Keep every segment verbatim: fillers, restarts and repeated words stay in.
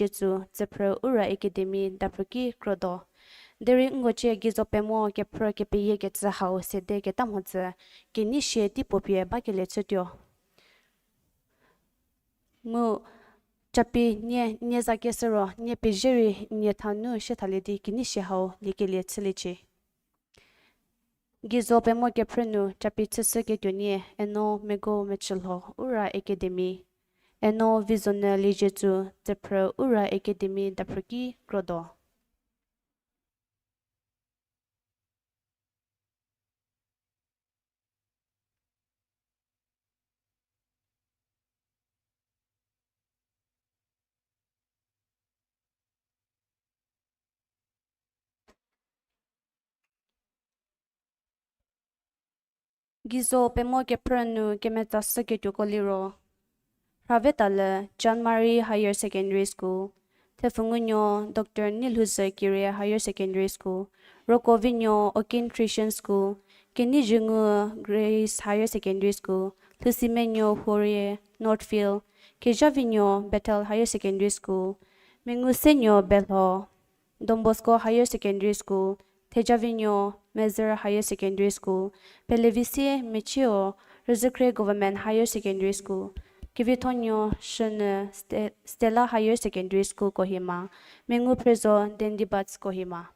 Liejetsü, Tsüphrü Ura Academy, Daphrüki, Krodo. Derei nko cie Geizo Pemo Kephrü kepeyiekecü hau sede keta mhodzü, kenei shie tei puo pie bakelie chütuo. Mu Capi nie, nie za keshü ro, nie pezie rei nie thanu shie thalie di kenei shie hau liekelie chüliecie. Geizo Pemo Kephrü nu Capi chüshüketuo nie, Eno Mego Mechülho, Ura Academy, Eno Vizonyü Liejetsü, Tsüphrü Ura Academy, Daphrüki, Krodo. Geizo Pemo Kephrü nu kemetsashüketuoko liro, Rhavetalü John Mary Higher Secondary School, Thepfhungunuo Doctor Neilhouzhü Kire Higher Secondary School, Rokovinuo Okin Christian School, Keneiziengu Grace Higher Secondary School, Lhousimenuo Huorie Northfield, Kezhavinuo Bethel Higher Secondary School, Mengusenuo Belho Don Bosco Higher Secondary School, Thejavinuo Mezer Higher Secondary School, Pelevisie Mechio Rüzhükhrie Government Higher Secondary School, Kevithonuo Shünyü Ste-, Stella Higher Secondary School Kohima, Menguphrezo Dendibatz Kohima.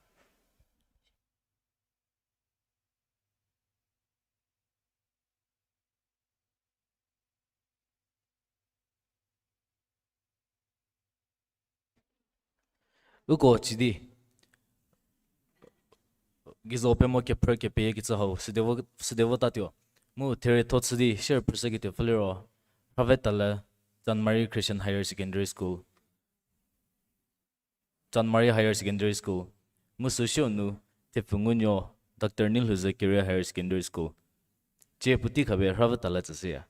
Uko chidi. Geizo Pemo Kephrü kepeyiekecü hau, süde vo, süde votatuo. Mu therietho chü di share phrüshüketuo pfü liro, Rhavetalü John Mary Christian Higher Secondary School. John Mary Higher Secondary School, mu süsiu nu Thepfhungunuo Doctor Neilhouzhü Kire Higher Secondary School. Cie puotei khapie Rhavetalü tsüshüya.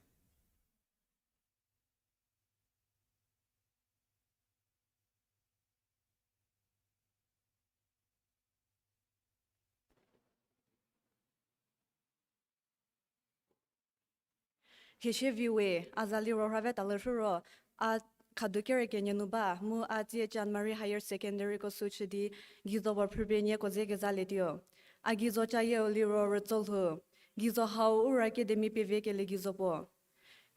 Hie sie viwe, a za liro Rhavetalü Rhuro, a khadu kere kenie nu ba, mu a tsie John Mary Higher Secondary ko sü chü di, geizo puo phrüpie nieko ze kezalietuo. A geizo cayieu liro Rütsolhou, geizo hau Ura Academy peviekelie geizo puo.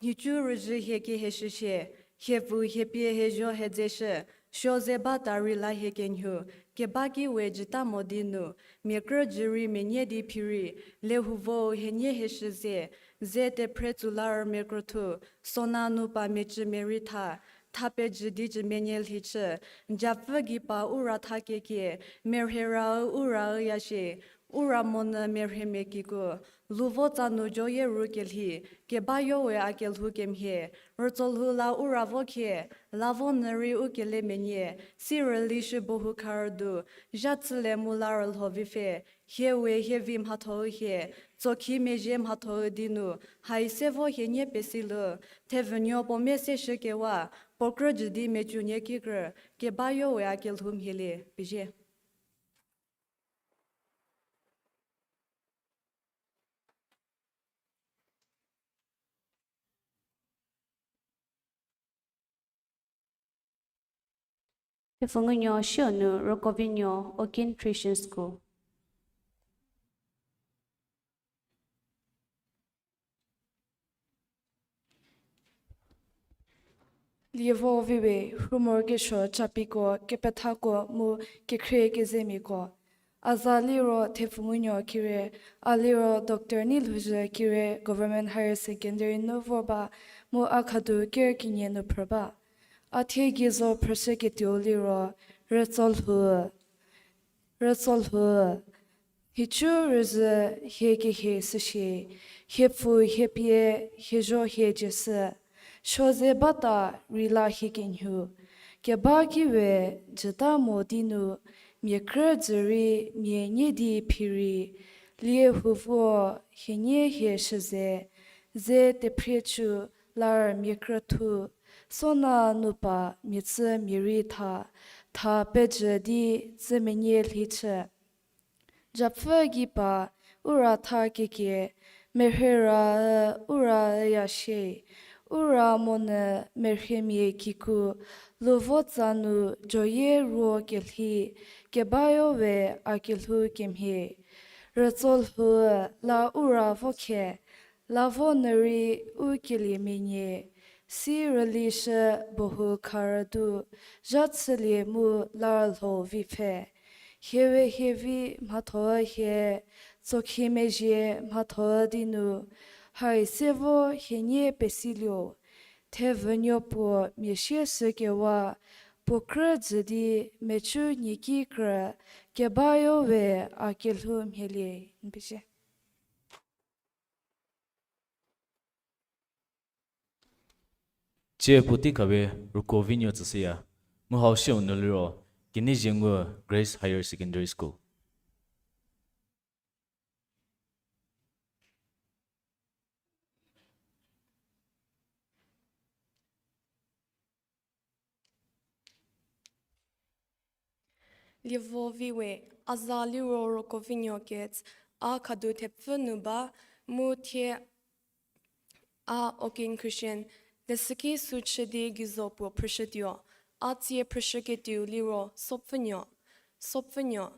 Nhicu rüzhü hie kehie shüshie, hie pfü hie pie hie zho hie dze shü, suo ze bata rei la hie kenhou, keba ki we jüta mo di nu, mia krü jü rei mia nie di phi rei, liehou vo hie nie hie shü ze, ze tephre tsu la rümia krüthu, sona nu pa mia cü mia rei tha, tha pejü di cü mia nie lhi chü, japfü gei pa Ura tha kekie, mia rhe ra-u Ura-u ya shie, Ura monyü mia rhe mia kiko, lu vo tsa nu joyie ru kelhi, keba yowe a kelhou kemhie, Rütsolhou la Ura vo khie, la vo nyü rei u kele mia nie, si rüli shü bohu kharüdu, zha chülie mu la rülho vi pfhe, hie we hie vi mhatho-u hie, tsokhi mezhie mhatho-u di nu, hai se vo hie nie pesi lü, thevenuo puo mia se shükewa, puo krü jü di mia cü nie kikrü, keba yowe a kelhou mhielie, pezie. Thepfhungunuo siu nu Rokovinuo Okin Christian School. Lievo viwe, rhumorkesuo capiko, kepethako mu kekhrie kezemiako. A za liro Thepfhungunuo Kire, a liro Doctor Neilhouzhü Kire Government Higher Secondary nu vor ba, mu a khadu ker kenie nu phrü ba. A thie geizo phrüshüketuo liro, Rütsolhou. Rütsolhou, nhicu rüzhü hie kehie shüshie, hie pfü hie pie hie zho hie dze shü, suo ze bata rei la hie kenhou, keba ki we jüta mo di nu, mia krü jü rei mia nie di phi rei, liehou vo hie nie hie shü ze, ze tephrie cü la rümia krüthu, sona nu pa mia cü mia rei tha, tha pejü di cü mia nie lhi chü. Japfü gei pa Ura tha kekie, mia rhe ra-u Ura-u ya shie, Ura monyü merhiemia kikru, luvotsa nu joyie ruo kelhi, kebayo we a kelhou kemhie. Rütsolhou la ura vo khe, la vo nyü rei u keliemia nie, si rülishü bohu kharüdu, zha chülie mu la lho vi pfhe. Hie we hie vi mhatho hie, tsokhi mezhie mhatho di nu, hai se vo hie nie pesilie. Thevünuo puo mia sie sü kewa, puo krü dzü di mechu nieki krü, kebayo we a kelhou mhielie, n pezie. Tsie puotei khapie Rukovinuo tsüshüya, mu hau shie nu liro, Keneizie Ngu Grace Higher Secondary School. Lievo vi we, a za liro Rukovinuo Kets, a khadu thepfü nu ba, mu thie a Okin Christian, leshüki sü chü di geizo puo phrüshütuo, a tsie phrüshüketuo liro, Sopfünuo, Sopfünuo.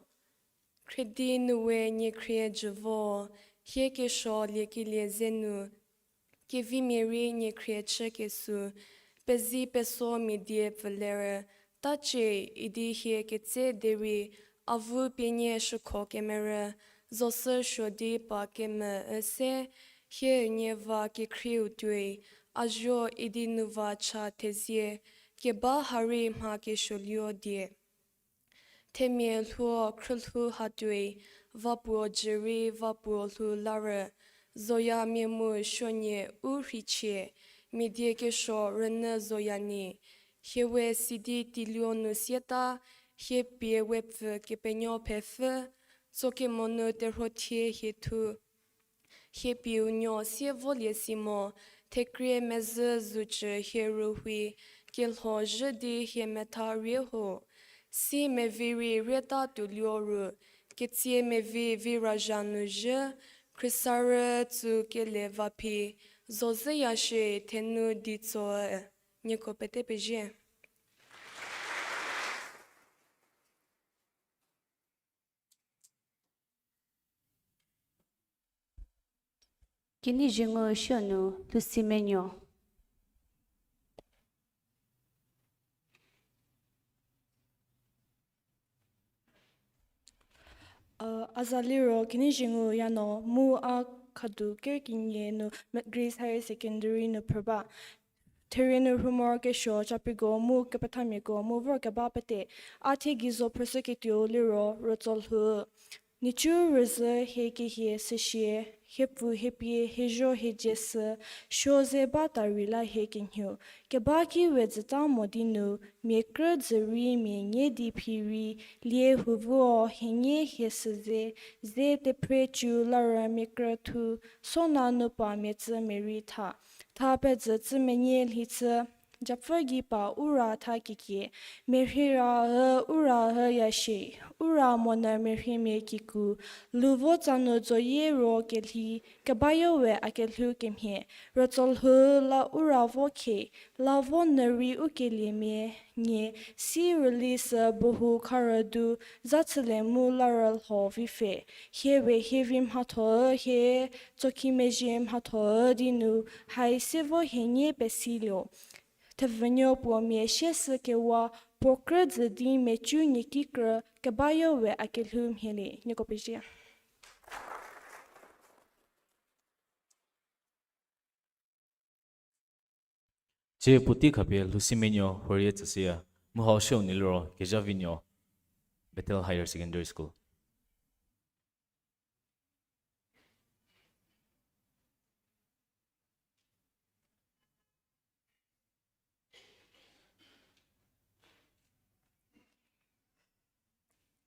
Khriedi nu we nie khrie jü vo, hie kesuo liekelie ze nu, kevimia rei nie khrie chükeshü, pezi peso mia die pfü lerü, tacie idi hie ketse derei, avu pie nie shükho kemerü, zosü suo di pa kemü üse, hie nie va kekhrieu tuoi, a zuo idi nu va cha thezie, keba ha rei mha kesuo lio die. Themia lhou khrülhou hatuoi, va puo jü rei va puo lhou la rü, zoya mia mu suonie u rhichie, mia die kesuo rünyü zoya nyi, hie we sidi tiluo nu sieta, hie pie we pfü kepenuo phepfü, tsokemo nu terhuo thie hie thu. Hie pieu nuo sie volie si mo, thekrie mezhü zucü hie rühui, kelho zhü di hie metha rie ho. Si mevi rei rieta tuoluo ru, ketsie mevi vi razha nu zhü, khriesarü tsü kele va phi, zozhüya shie thenu di tsoe, nieko pete pezie. Keneizie Ngu shie nu Lhousimenuo. A za liro Keneizie Ngu Yano, mu a khadu ker kenie nu Met Grace Higher Secondary nu phrü ba. Therie nu rhumor kesuo, capriko mu kepethamiako mu vorkeba pete, a thie geizo phrüshüketuo liro Rütsolhou. Nhicu rüzhü hie kehie süsie, hie pfü hie pie hie zuo hie dzie sü, suo ze ba ta rei la hie kemhie. Keba ki we dzüta mo di nu, mia krü dzü rei mia nie di phi rei, lie huvuo hie nie hie sü ze, ze tephre cu la rü mia krü thu, sona nu pa mia tsü mia rei tha. Tha pezü tsü menie lhi chü, japfü gei pa ura tha kekie, merhei ra ü ura üya shie, ura monyü merheimia kikru, luvotsa nu joyie ruo kelhi, kebayo we a kelhou kemhie, Rütsolhou la ura vo khe, la vo nyü rei u keliemia nie, si rüli sü bohu kharüdu, zha chülie mu la rülho vi pfhe, hie we hie vi mhatho hie, tsokhi mezhie mhatho di nu, hai se vo hie nie pesilie. Thevünuo puo mia sie sü kewa, puo krü dzü di mecu nieki krü, kebayo we a kelhou mhielie, nieko pezie. Tsie puotei khapie Lhousimenuo huorie tsüshüya, mu hau shie nu liro Kezhavinuo, Bethel Higher Secondary School.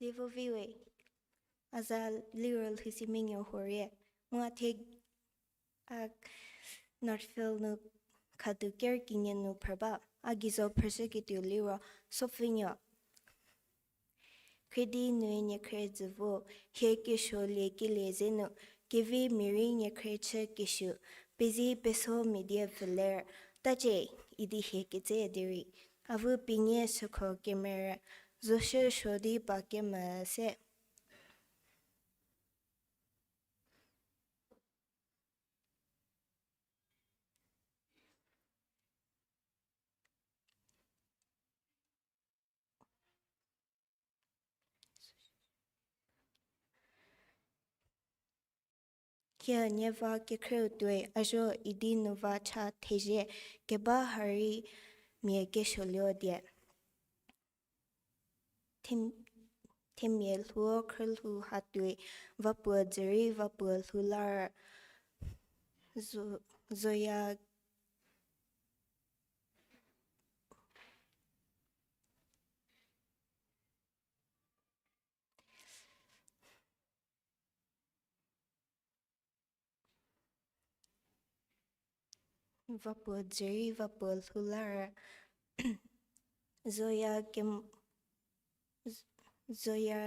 Lievo vi we, a za liro Lhousimenuo huorie, mu a thie a Northfield nu khadu ker kenie nu phrü ba, a geizo phrüshüketuo liro Sopfünuo. Khriedi nu nie khrie jü vo, hie kesuo liekelie ze nu, kevimia rei nie khrie chükeshü, pezi peso mia die pfü lerü, Tacie, idi hie ketse derei, avu pinyi süko kemerü, zoshü suo di pa kemü se. Kie nie va kekhreu tuoi, azuo idi nu va cha thezie keba ha rei mia kesuo luo die. Them-, themia lhuo khrülhou ha tuoi, va puo dzüri va puo lhou lar, zo-, zoya va puo dzüri va puo lhou lar, zoya kem-, z-, zoya,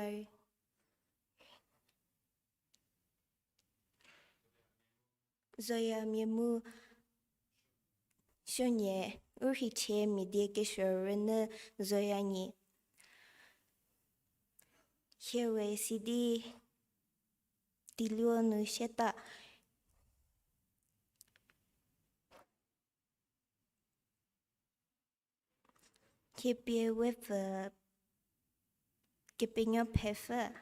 zoya mia mu suonie, u rheichie mia die kesuo rünyü zoya nyi. Hie we sidi diluo nu sieta. Hiepie we pfü Kepenuopfü.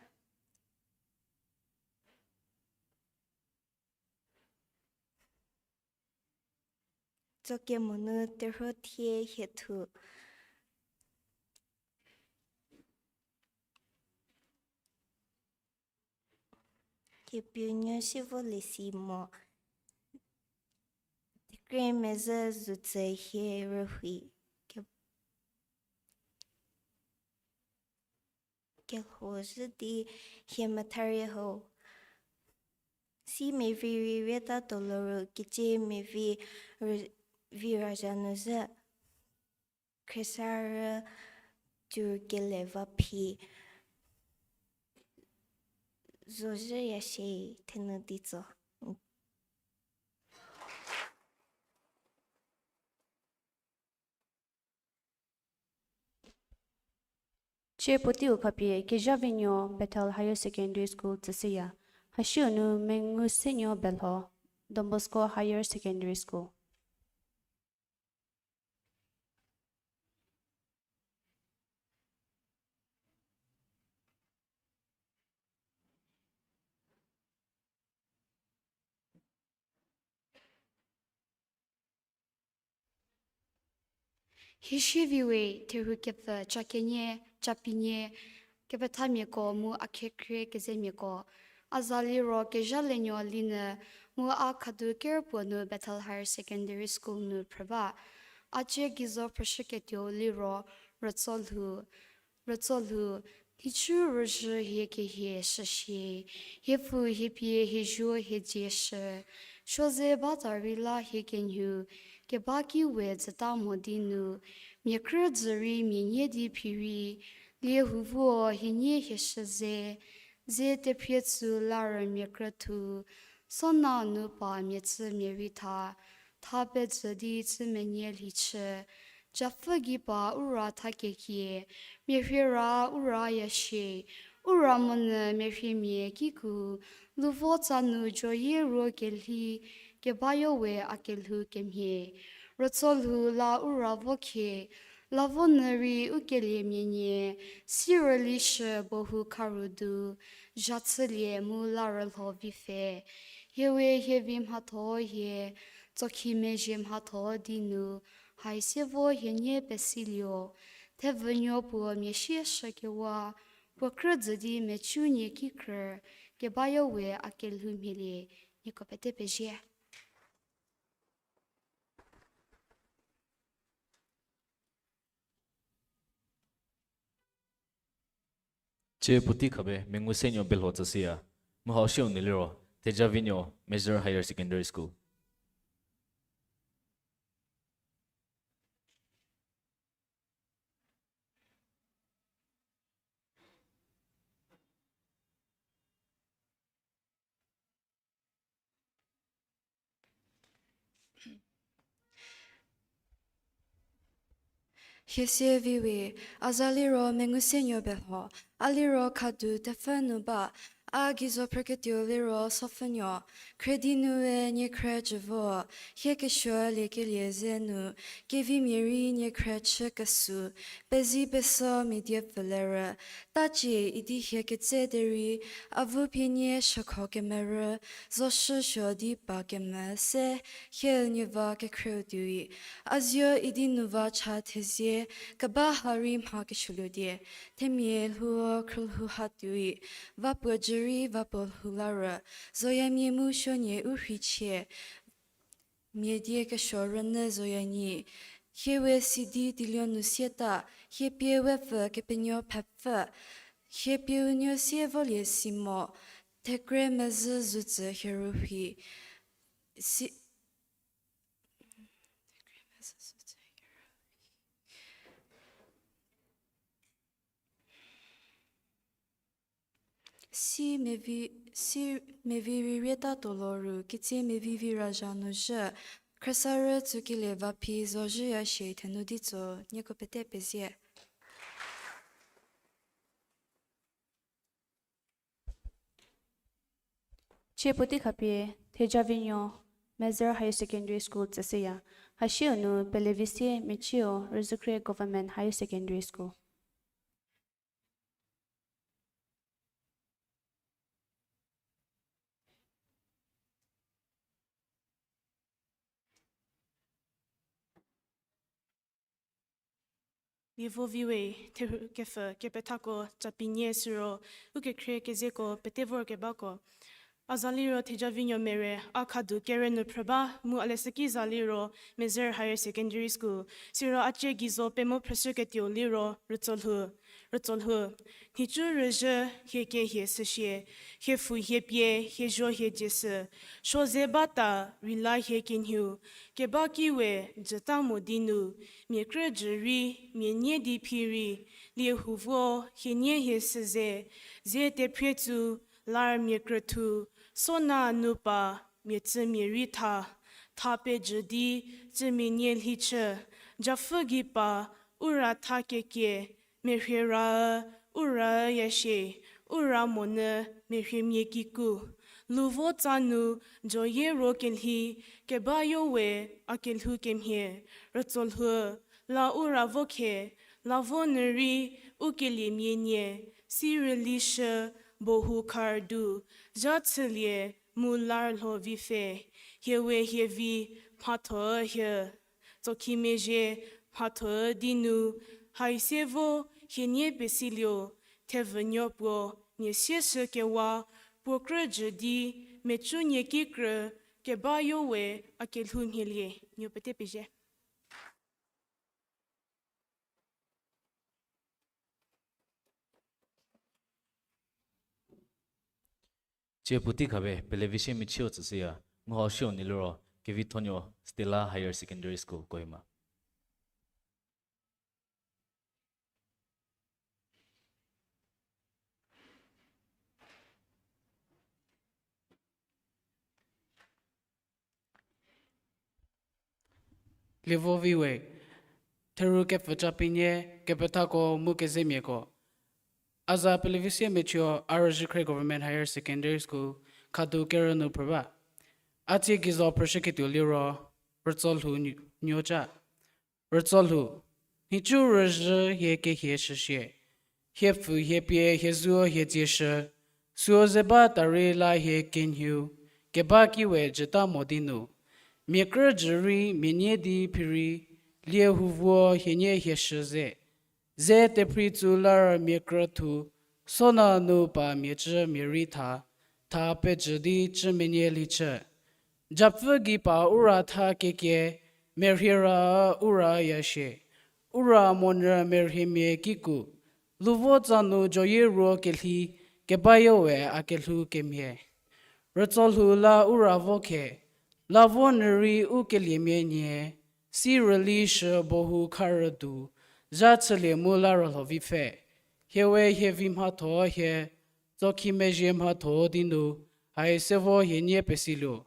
Tsokemonu terhuo thie hie thu. Kepenuo si vo lesi mo. Tekremezhü zutsü hie rühui. Ke-, kelhou zhü di hie metharie ho. Si mevi rei rieta tolo ru kecie mevi rü-, vi razha nu zhü. Khriesarü tuo kele va phi. Zozhüya shie thenu di tso. Cie puoteiu khapie Kezhavinuo Bethel Higher Secondary School tsüshüya. Hasiu nu Mengusenuo Belho, Don Bosco Higher Secondary School. Hie shievi we therhu kepfü cha kenie, cha pinie, kepethamiako mu a khekhrie kezemiako. A za liro Kezhalenuo Linyü mu a khadu kerpuo nu Bethel Higher Secondary School nu phrü ba. A cie geizo phrüshüketuou liro Rütsolhou, Rütsolhou, nhicu rüzhü hie kehie shüshie, hie pfü hie pie hie zuo hie dzie shü, suoze bata rei la hie kenhu, keba ki we dzüta mo di nu, mia krü dzü rei mia nie di phi rei, lie huvuo hie nie hie shü ze, ze tephrie tsü la rümia krüthu, sona nu pa mia tsü mia rei tha, tha pedzü di tsü menie lhi chü, japfü gei pa u ra tha kekie, mia rhie ra u ra ya shie, u ra monyü mia rhiemia kiku, luvo tsa nu joyie ruo kelhi, kebayo we a kelhou kemhie, Rütsolhou la u ra vo khie, la vo nyü rei u keliemia nie, si rüli shü bohu kharu du, zha chülie mu la rülho vi pfhe, hie we hie vi mhatho hie, tsokhi mezhie mhatho di nu, hai se vo hie nie pesilieu, thevünuo puo mia sie shükewa, puo krü dzü di mecü nie ki krü, kebayo we a kelhou mhielie, nieko pete pezie. Cie puotei khabe Mengusenuo Belho tsüshüya, mu hau siu nu liro Kezhavinuo Mezhür Higher Secondary School. Hiesie viwe, a za liro Mengusenuo Belho, a liro Khadu Tepfü nu ba, a geizo phrüketuo liro Sopfhünuo, khredi nu we niekhrü jüvo, hie kesuo liekelie ze nu, kevimia rei niekhrü chü kesu, pezi pesü mia die pfülerü, tacie idi hie ketse derei, avu pie nie shükho kemerü, zoshü suo di pa kemü se, hie nie va kekhreu tuoi, a zuo idi nu va cha thezie, keba ha rei mha kesuoluo die, themia lhou khrülhou ha tuoi, va puo jü rei va puo lhou la ro, zoyamia mu suonie u rheichie, mia die kesuo rünyü zoyanyi, hie we sidi tilio nu sieta, hie pie we pfü kepenuo phepfü, hie pie u nuo sie volie si mo, thekre mezhü zutsü hie rühi, si, si mevi, si mevi rei rieta tolo ru, kitsie mevi vi razha nu zhü, khrüsarü tsükelie va phi zo zhüya shie thenu di tso, nieko pete pezie. Chie puotei khapie, Thejavinuo, Mezhür Higher Secondary School tsüshüya. Hasiu nu Pelevisie Mechio, Rüzhükhrie Government Higher Secondary School. Lievo viwe, therhu kepfü kepethako Capinie siro, ukekhrie kezeko pete vorkebako. A za liro Thejavinuo Mere, a Khadu kere nu phrü ba, mu a leshüki za liro Mezhür Higher Secondary School, siro a cie geizo pemo phrüshüketuo liro Rütsolhou, Rütsolhou. Nhicu rüzhü hie kehie shüshie, hie pfü hie pie, hie zuo hie dzie shü, suo ze bata rei la hie kenieu, keba ki we jüta mo di nu, mia krü jü rei, mia nie di phi rei, liehou vo hie nie hie shü ze, ze tephrie tsu, lar mia krüthu, sona nu pa, mia tsü mia rei tha, tha pejü di, cümia nie lhi chü, japfü gei pa, u ra tha kekie, merhie ra, u ra ya shie, u ra monyü, merhiemia kiku. Lu vo tsa nu, joyie ruo kelhi, keba yo we, a kelhou kemhie, Rütsolhou, la u ra vo khe, la vo nyü rei, u keliemia nie, si rüli shü, bohu khardu, zha chülie, mu lar lho vi pfhe, hie we hie vi, mhatho hie. Tsokhimezhie mhatho di nu, hai se vo hie nie pesiliu, thevünuo puo, nie sieshükewa, puo krü jü di, mecu nie ki krü, keba yo we a kelhou mhielie, nuo pete pezhie. Chie puotei khabe, Pelevisie Mechio tsüshüya, ngu hau shio ni liro, Kevithonuo Stella Higher Secondary School, Kohima. Lievo viwe, therhu kepfü Capinie, kepethako mu kezemiako. A za Pelevisie Mechio, a Rüzhükhrie Government Higher Secondary School, Khadu kere nu phrü ba. A tsie geizo phrüshüketuo liro, Rütsolhou Nuo-, Nuoca. Rütsolhou, nhicu rüzhü hie kehie shüshie, hie pfü hie pie hie zuo hie dzie shü, suo ze bata rei la hie kenieu, keba ki we jüta mo di nu, mia krü jü rei mia nie di phi rei, liehou vo hie nie hie shü ze, ze tephrie tsu lar mia krüthu, sona nu pa mia cü mia rei tha, tha pejü di cü mia nie lhi chü. Japfü gei pa u ra tha kekie, merhie ra u ra ya shie, u ra monyü merhiemia kiku, lu vo tsa nu joyie ruo kelhi, keba yo we a kelhou kemhie. Rütsolhou la u ra vo khe, la vo nyü rei u keliemia nie, si rüli shü bohu kharüdu, zha chülie mu la rülho vi pfhe, hie we hie vi mhatho hie, tsokhimezhie mhatho di nu, hai se vo hie nie pesiliu.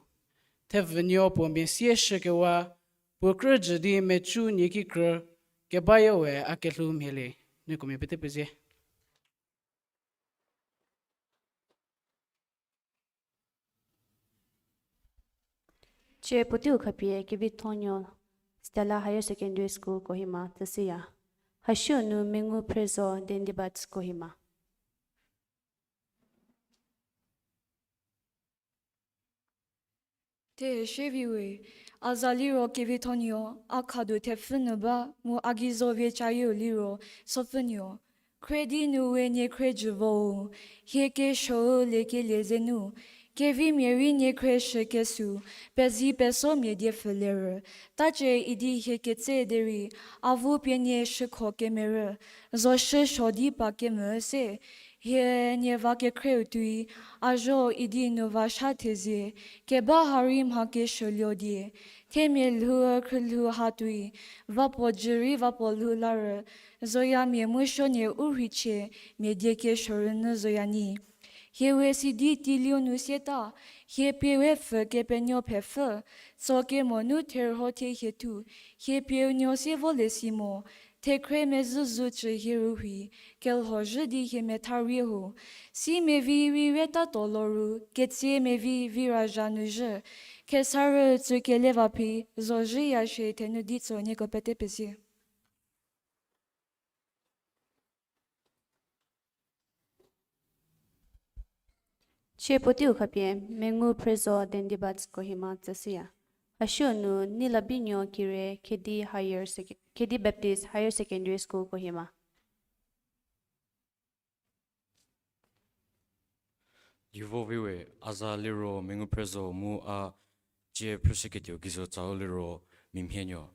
Thevünuo puo mia sieshükewa, puo krü jü di mecu nie ki krü, Kebayo we a kelhou mhielie, nieko mia pete pezie. Tsie puoteiu khapie Kevithonuo Stella Higher Secondary School Kohima tsüshüya. Hasiu nu Mengu Phrezo Dendibat Kohima. Thie shie vi we, a za liro Kevithonuo, a khadu thepfü nu ba, mu a geizo vie cayieu liro Sopfünuo. Khriedi nu we niekhrejü vo, hie kesuou liekelie zenu, kevimia rei niekhreshü kesu, pezie pesomia die pfhülerü, tacie idi hie ketse derei, avu pie nie shükho kemerü, zoshü suo di pa kemvü se, hie nie va kekhreu tuoi, a zho idi nu va sha thezie, keba ha rei mha kesuo lio die, themia lhou khrülhou ha tuoi, vapuo jü rei vapuo lhou la rü, zoyamia mu suonie u rheichie, mia die kesuo rünyü zoya nyi. Hie we sidi teiliu nu siata, hie pie we pfhü Kepenuopfhe pfhü, tso kemo nu therho thie hie thu, hie pieu nuo sie volie si mo, thekhre mezhüzhü cü hie rühei, kelhou zhü di hie metha rie ho. Si mevi rei reta to lo ru, ketsie mevi vi razha nu zhü, khesarü tsü kele va phi, zozhüya shie thenu di tso nieko pete pezie. Tsie puoteiu khapie Mengu Phrezo Dendibat Kohima tsüshüya. Hasiu nu Neilabinuo Kire Khedi Higher Sec-, Khedi Baptist Higher Secondary School Kohima. Lievo vi we, a za liro Mengu Phrezo mu a cie phrüshüketuo geizo tsau liro Mimhienuo.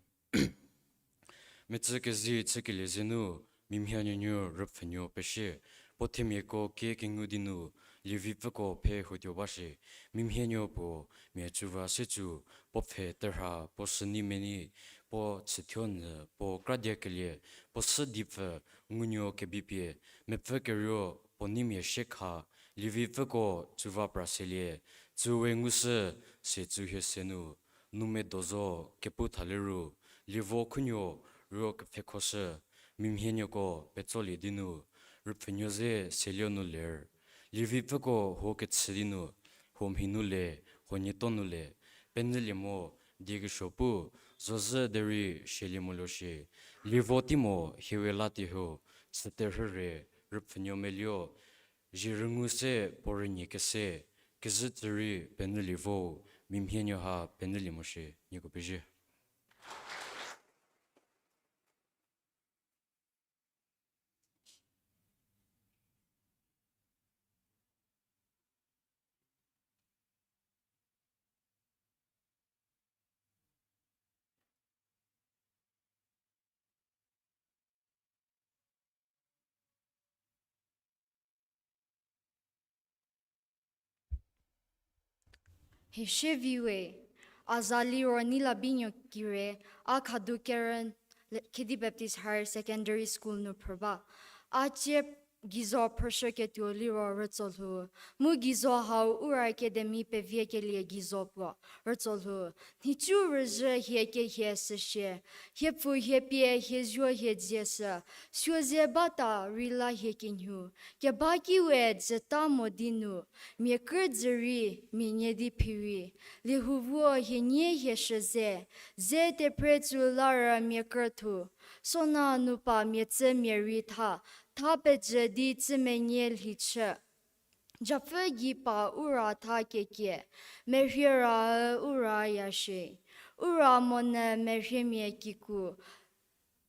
Metsü kezi chükelie zenu, Mimhienuo nuo rüpfhünuo peshie, puo themiako kie kengu di nu, lievipfüko phe hutuo ba shi, Mimhienuo puo mia cüva se cü, puo pfhe terha, puo süni meni, puo chüthuo nyü, puo kradiakelie, puo sü dipfü, ngunuo kebipie, mepfü keruo, puo neimia shie kha, lievipfüko cüva pra selie, cü we ngushü, se cü hie se nu, nu medo zo, kepu tha liro, lievo khunuo, ruo kepfhekhoshü, Mimhienuoko petsolie di nu, rüpfhünuo ze selie nu ler, lievipfüko huo kechü di nu, huo mhi nu le, huo nieto nu le, penyülie mo, die kesuo pu, zozhü derei shielie mo lo shie, lievo tei mo hie we la tie ho, chüterhü re, rüpfhünuo meluo, zhie rüngou se puo rünie kese, kezhü tsü rei penyülie vo, Mimhienuo ha penyülie mo shie, nieko pezie. Hie shie vi we, a za liro Neilabinuo Kire, a khadu kerü Khedi Baptist Higher Secondary School nu phrü ba. A cie geizo phrüshüketuo liro Rütsolhou, mu geizo hau Ura Academy peviekelie geizo puo Rütsolhou, nhicu rüzhü hie kehie süshie, hie pfü hie pie hie zuo hie dzie sü, suo ze bata rei la hie kinhou, keba ki we dzüta mo di nu, mia krü dzü rei, mia nie di phi rei, liehouvuo hie nie hie shü ze, ze tephre tsu la rü mia krüthu, sona nu pa mia tsü mia rei tha, tha pejü di tsü menie lhi chü. Japfü gei pa Ura tha kekie, merhie ra Ura ya shie. Ura monyü merhiemia kiku,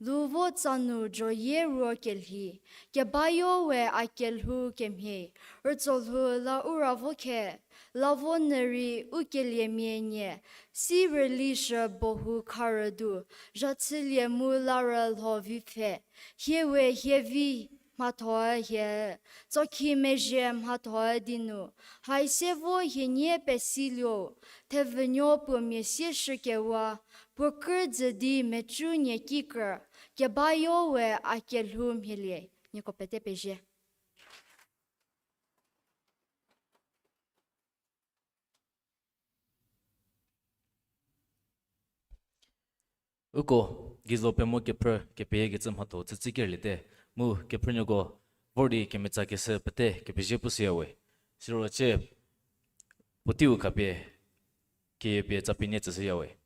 lu vo tsa nu joyie ruo kelhi, kebayo we a kelhou kemhie, Rütsolhou la Ura vo khe, la vo nyü rei u keliemia nie, si rüli shü bohu kharüdu, zha chülie mu la rü lho vi pfhe, hie we hie vi mhathoe hie, tsokhi mezhie mhathoe di nu, hai se vo hie nie pesiliu, thevünuo puo mia sie shükewa, puo krü dzü di mecü nie ki krü, kebayo we a kelhou mhielie, nieko pete pezie. Uko, Geizo pemo kephrü kepeyie kecü mhatho tsütsü kerlie te. Mu kephrünuoko vor di kemetsakeshü pete kepezie pushüya we. Siro cie puoteiu khapie keyie pie tsapinie tsüshüya we.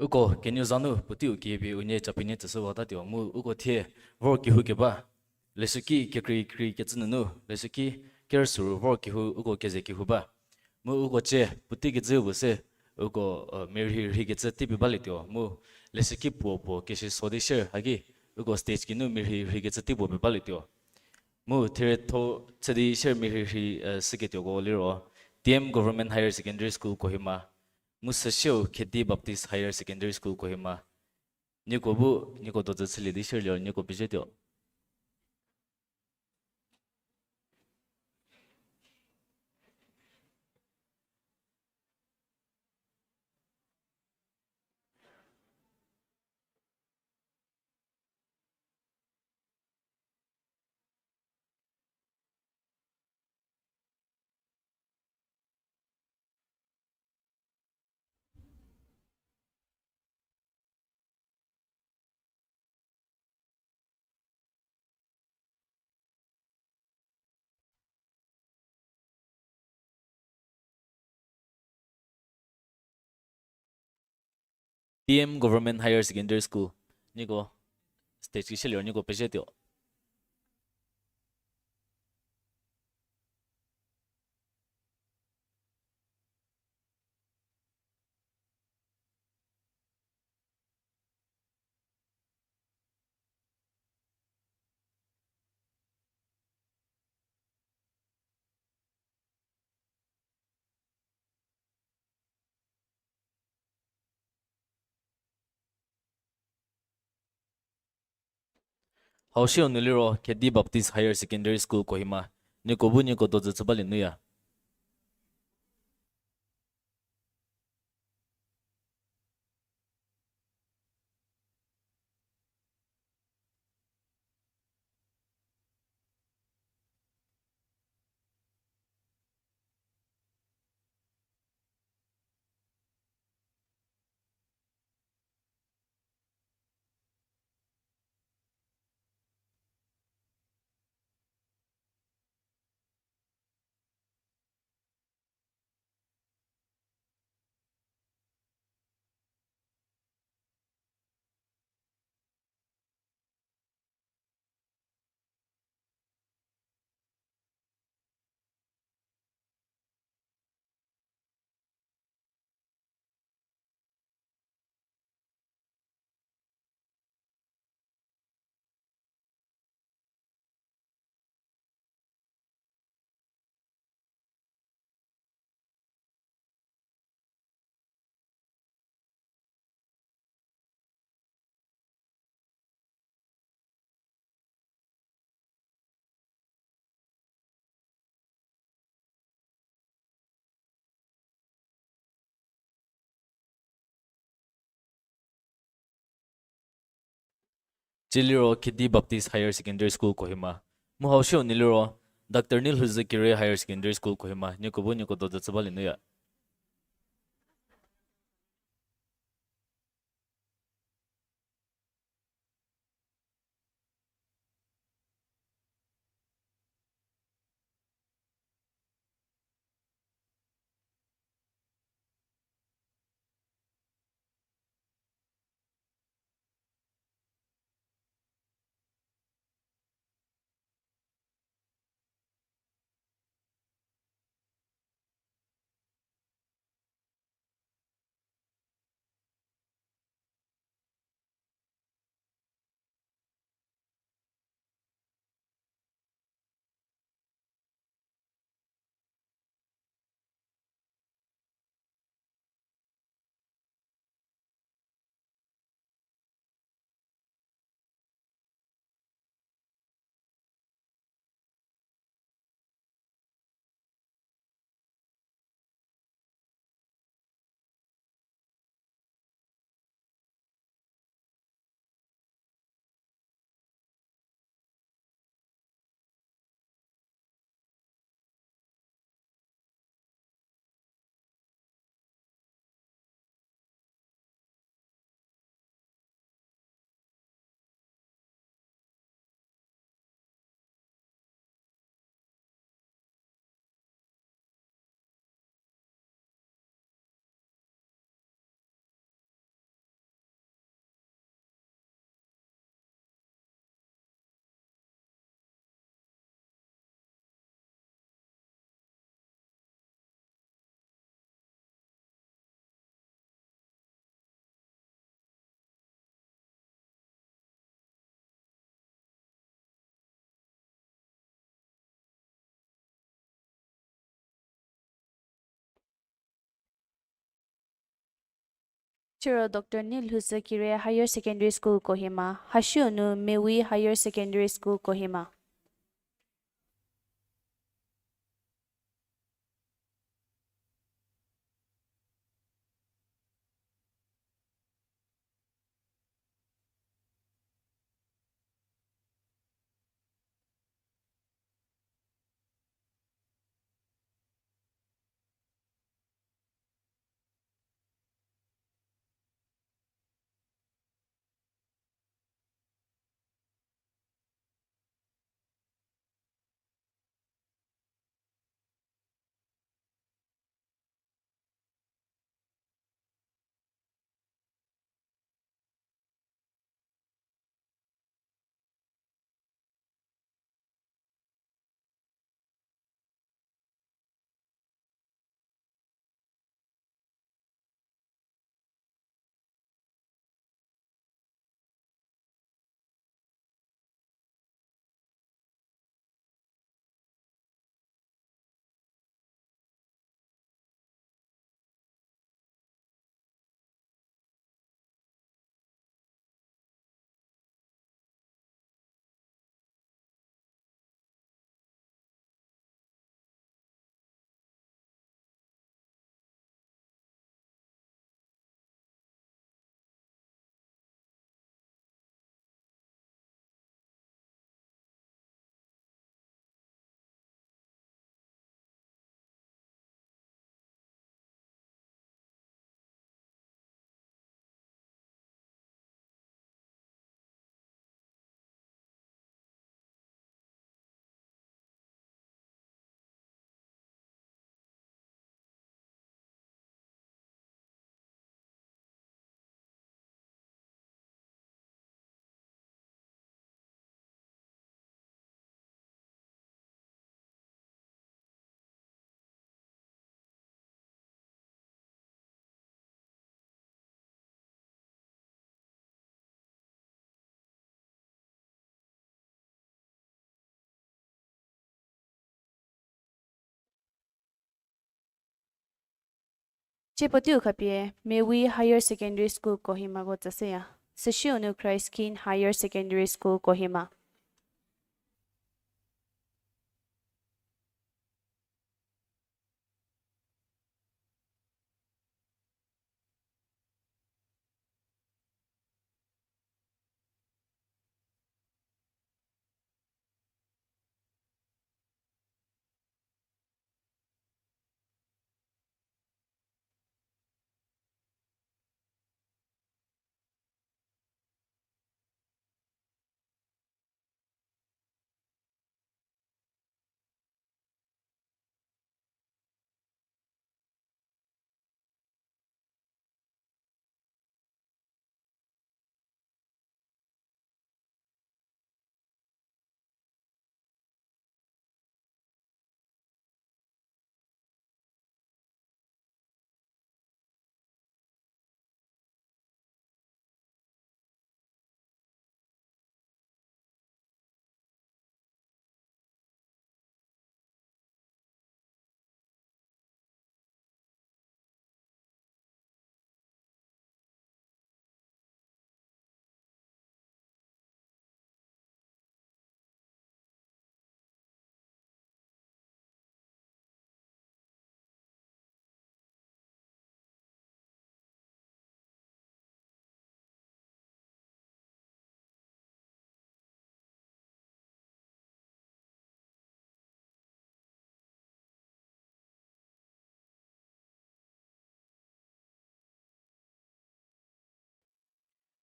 Uko kenieu za nu puoteiu keyie pie unie tsapinie tsüshüwatatuo mu uko thie vor kehou keba. Leshüki kekreikreikecü nunu leshüki kerüsüru vor kehou uko keze kehou ba. Mu uko cie puotei kecü puo se uko, uh, mirhi rhikecü teipie balietuo mu leshüki puo puo kesi so di share haki uko stage geinu mirhi rhikecü tei puo pie balietuo. Mu therietho chü di share mirhi rhi, uh, süketuoko liro T M Government Higher Secondary School Kohima, mu süsieu Khedi Baptist Higher Secondary School Kohima. Nieko bu nieko dozü chülie di share liro nieko pezietuo. T M Government Higher Secondary School, nieko stage ki shie liro nieko pezietuo. Hau siu nu liro Khedi Baptist Higher Secondary School Kohima, nieko bu nieko dozü chü balie nuya. Tsie liro Khedi Baptist Higher Secondary School Kohima. Mu hau siu nu liro Doctor Nilhuzü Kire Higher Secondary School Kohima. Nieko bu nieko dozü chü balie nuya. Siro Doctor Nilhusü Kire Higher Secondary School Kohima, hashiu nu Mewi Higher Secondary School Kohima. Tsie puoteiu khapie Mewi Higher Secondary School Kohimako tsüshüya. Süsiu nu Christ King Higher Secondary School Kohima.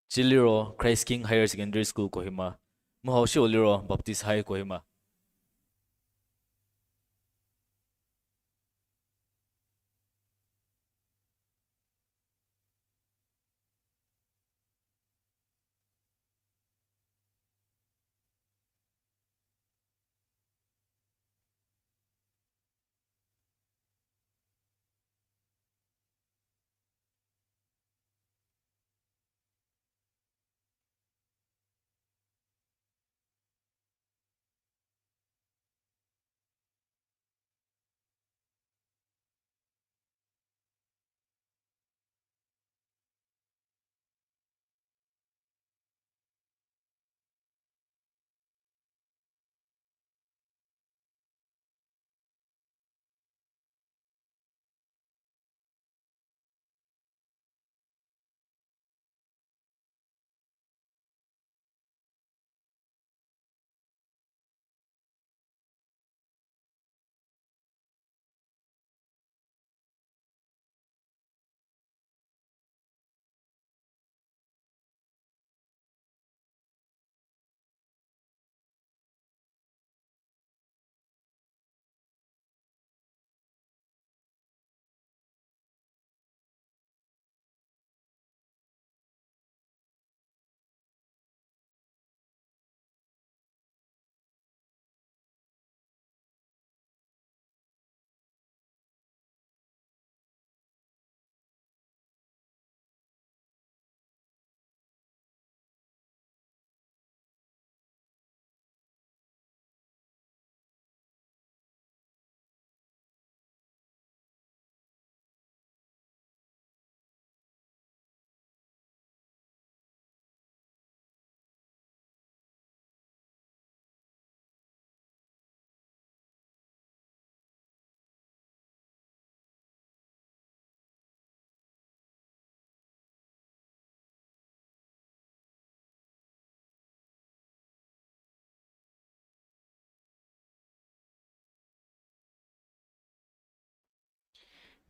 Tsie liro Christ King Higher Secondary School Kohima, mu hau shüu liro Baptist High Kohima.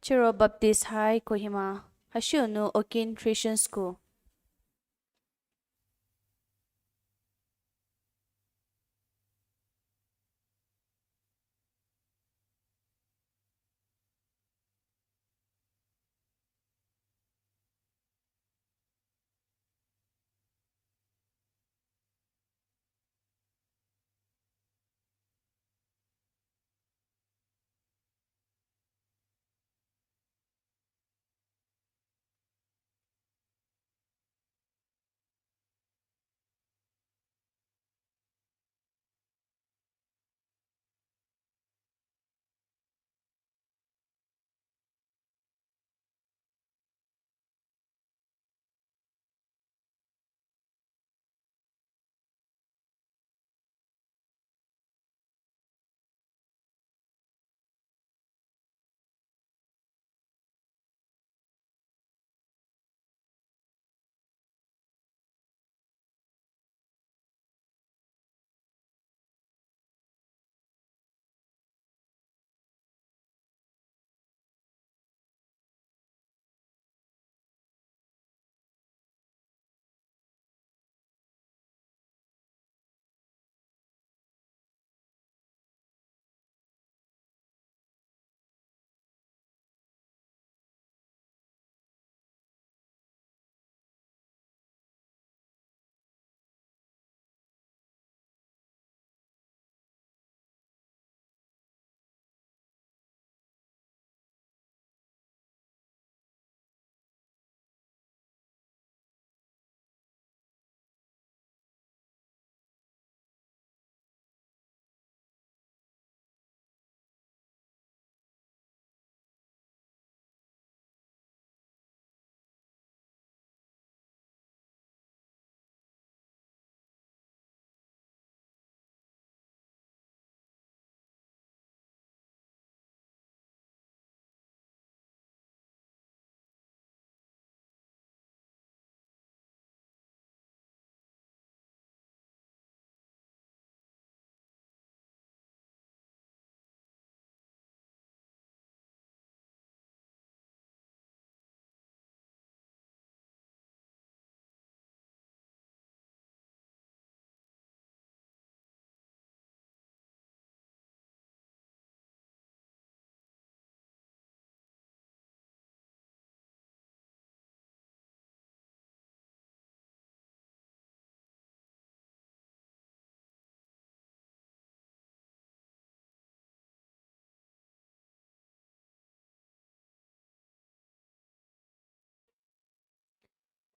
Thero Baptist High Kohima, hasiu nu Okin Christian School.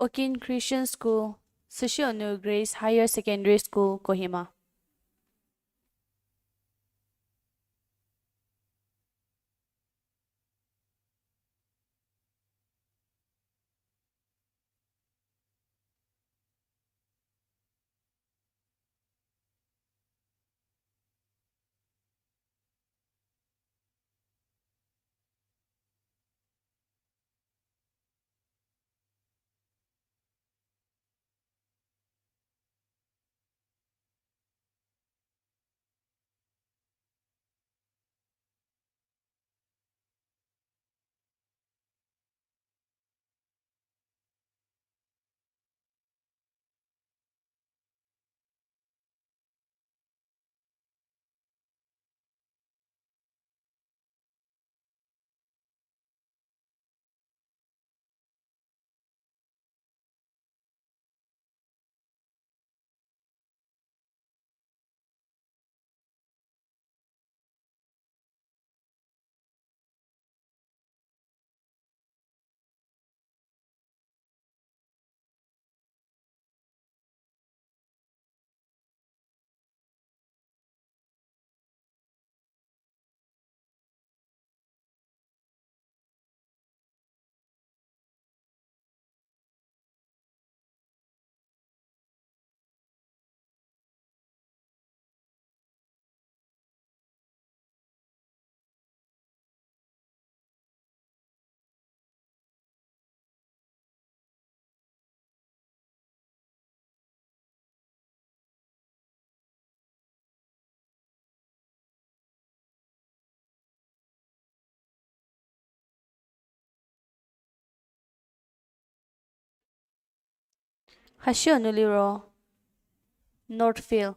Okin Christian School, süsiu nu Grace Higher Secondary School, Kohima. Khashüu nu liro Northfield.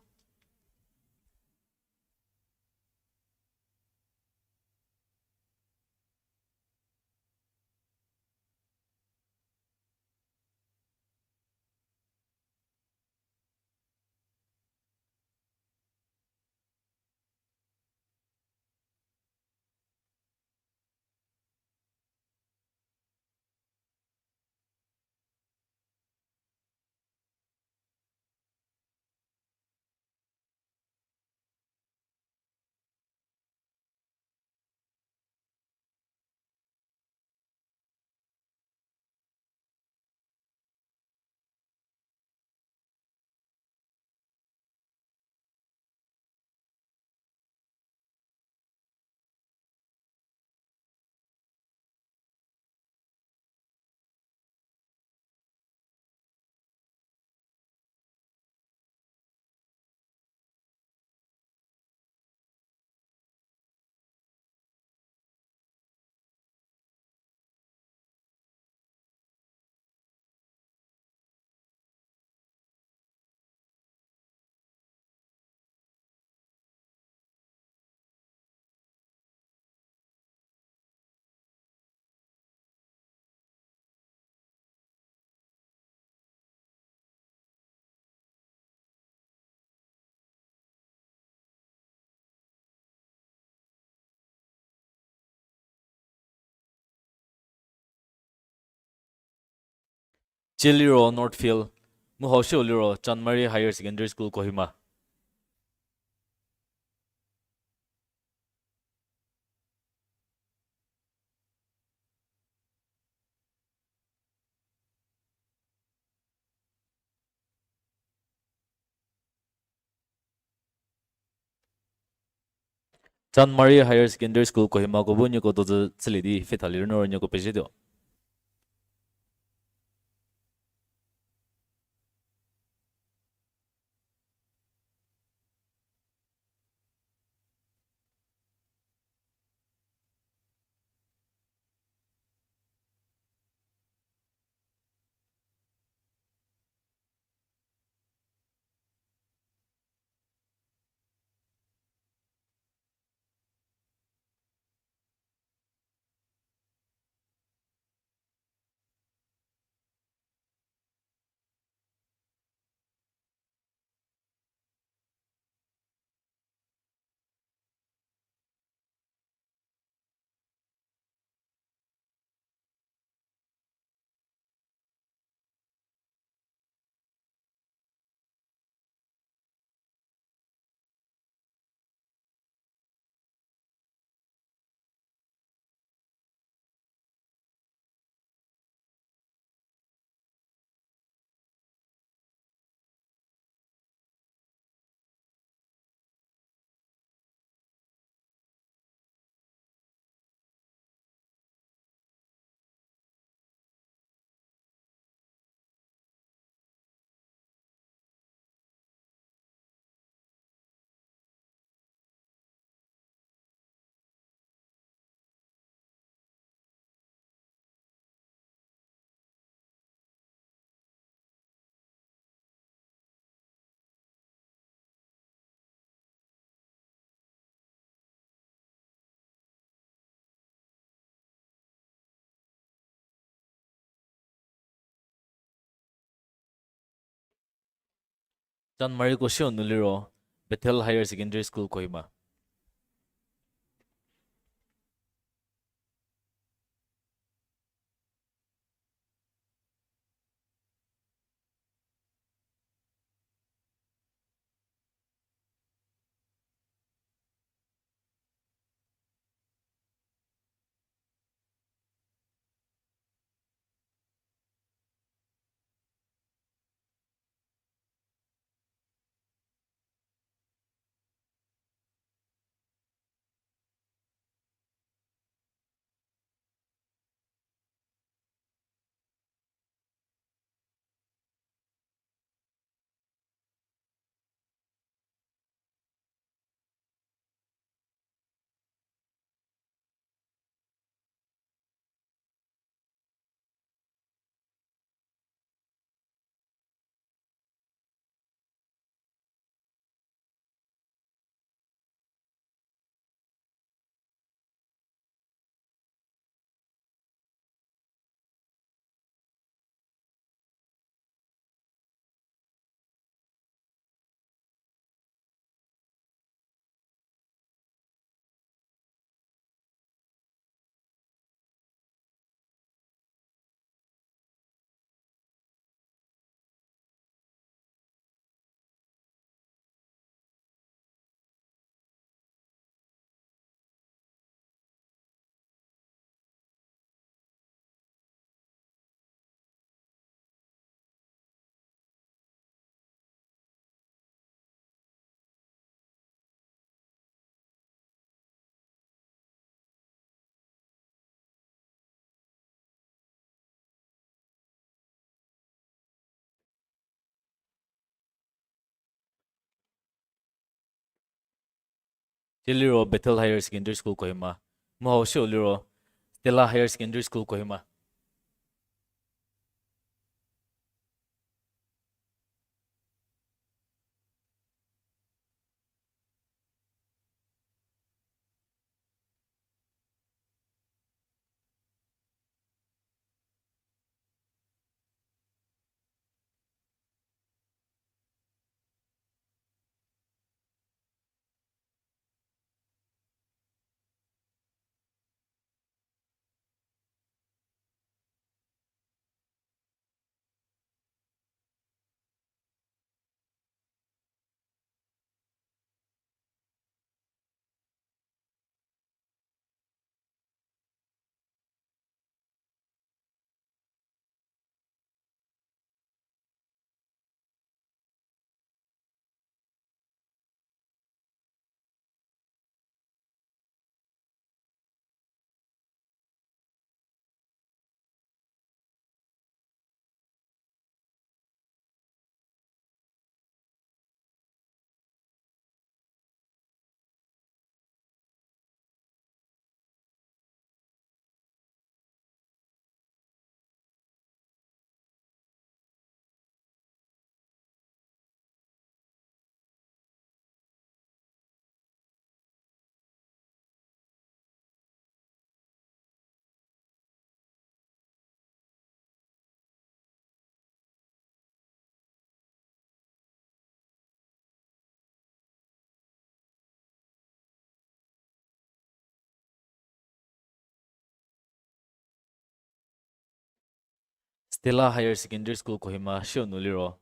Tsie liro Northfield, mu hau shüu liro Chanmari Higher Secondary School Kohima. Chanmari Higher Secondary School Kohimako bu nieko dozü chülie di fetha liro no nieko pezhietuo. Chanmariko shüu nu liro Bethel Higher Secondary School Kohima. Tsie liro Bethel Higher Secondary School Kohima. Mu hau shiu liro Stella Higher Secondary School Kohima. Stella Higher Secondary School Kohima, shiu nu liro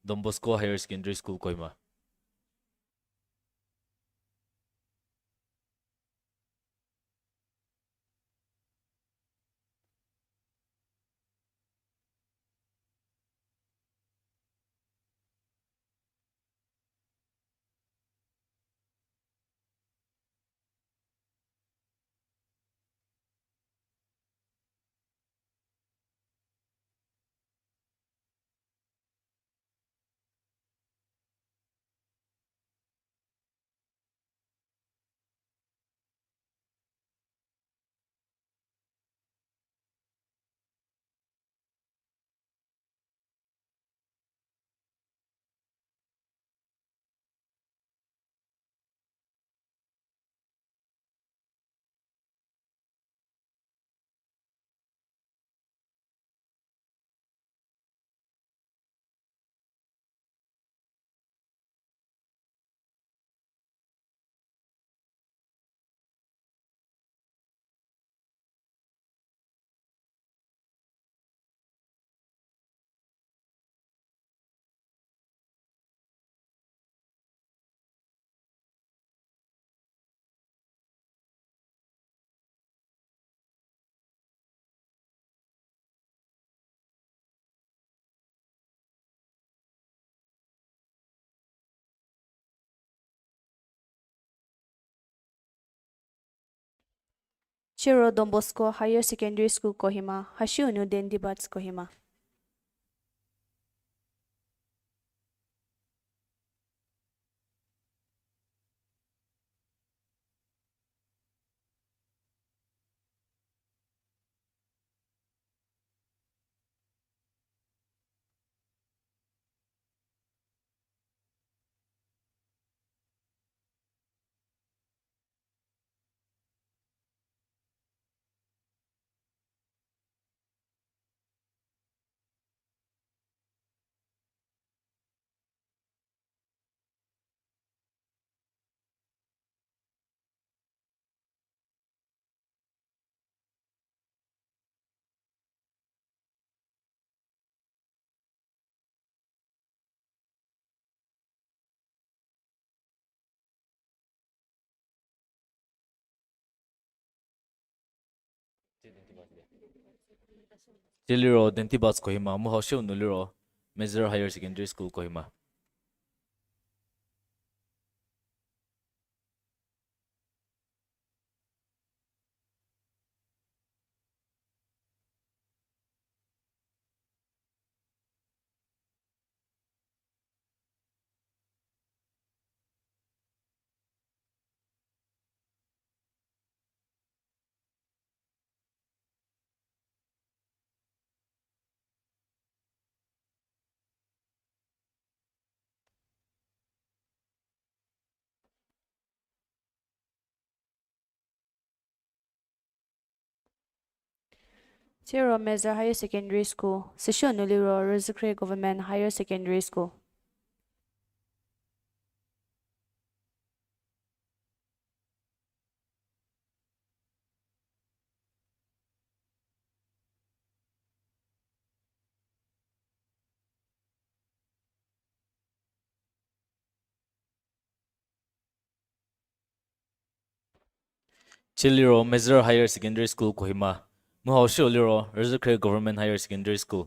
Don Bosco Higher Secondary School Kohima. Chiro Don Bosco Higher Secondary School Kohima, hashiu nu Dendi Bats Kohima. Tsie liro Dendi Bats Kohima, mu hashiu nu liro Mezer Higher Secondary School Kohima. Tsiro Mezhü Higher Secondary School, süsiu nu liro Rüzhükhrie Government Higher Secondary School. Chiliro Mezhü Higher Secondary School Kohima. Mu hau siu liro Rüzhükhrie Government Higher Secondary School.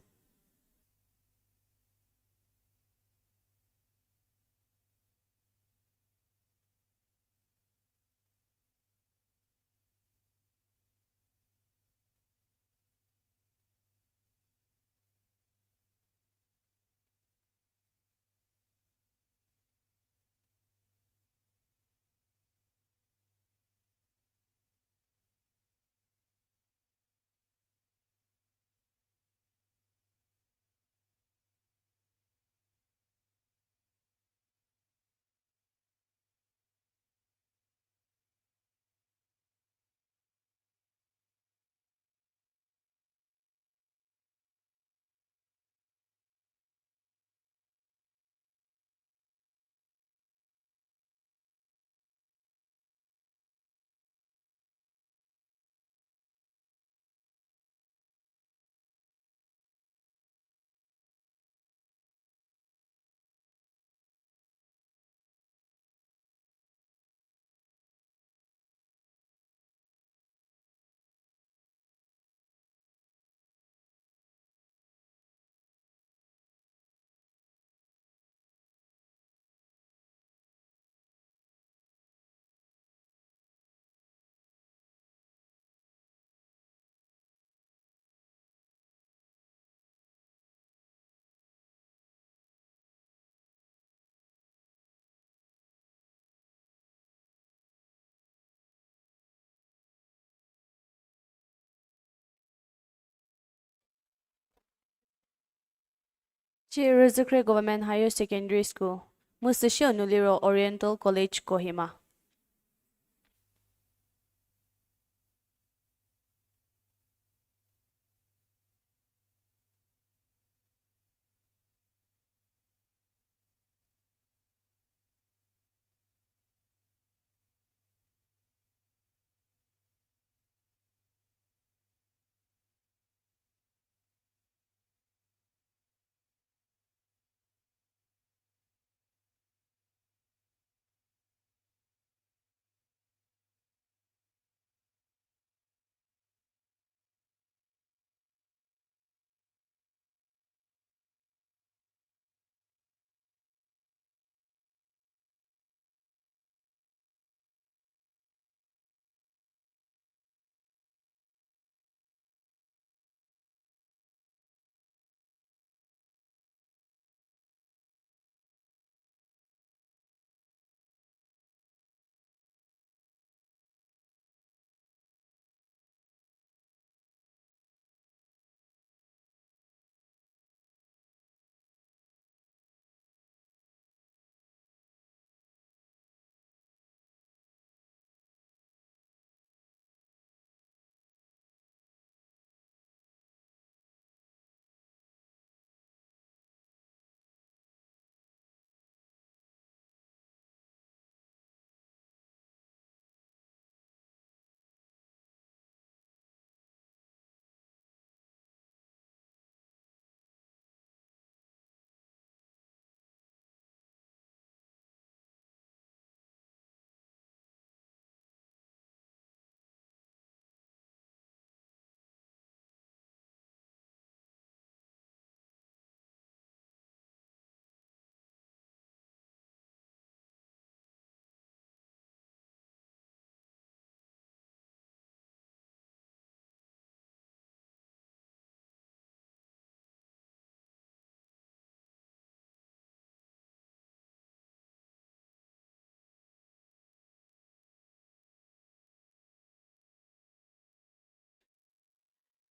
Chie Rüzhükhrie Government Higher Secondary School, mu süsiu nu liro Oriental College Kohima.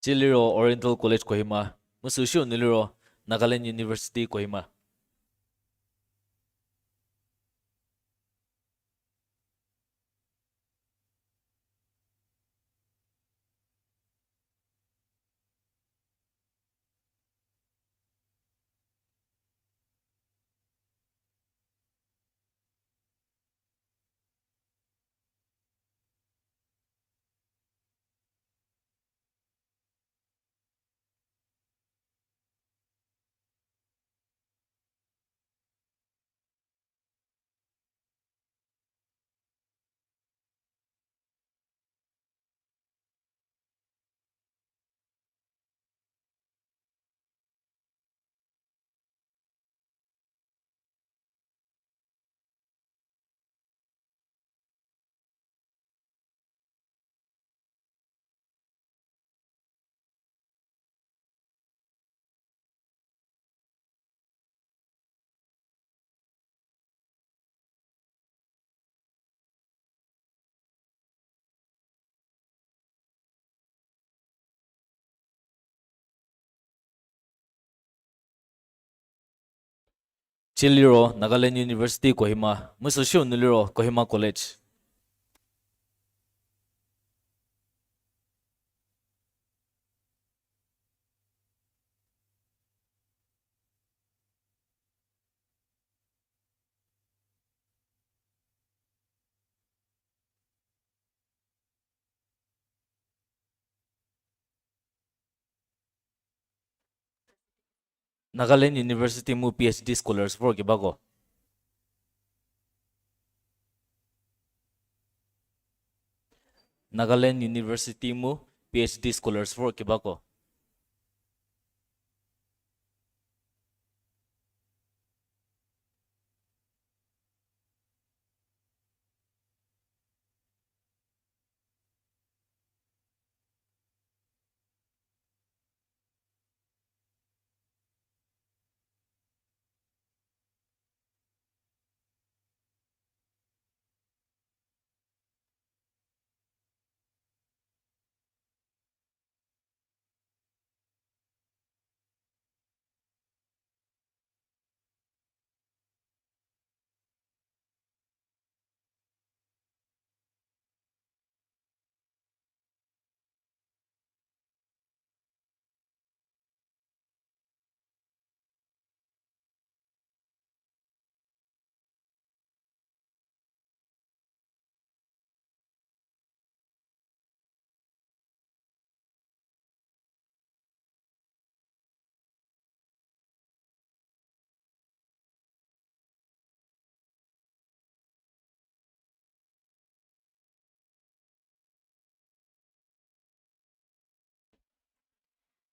Chie liro Oriental College Kohima, mu süsiu nu liro Nagaland University Kohima. Tsieliro Nagaland University Kohima, mu süsiu nu liro Kohima College. Nagaland University mu PhD scholars vor kebako. Nagaland University mu PhD scholars vor kebako.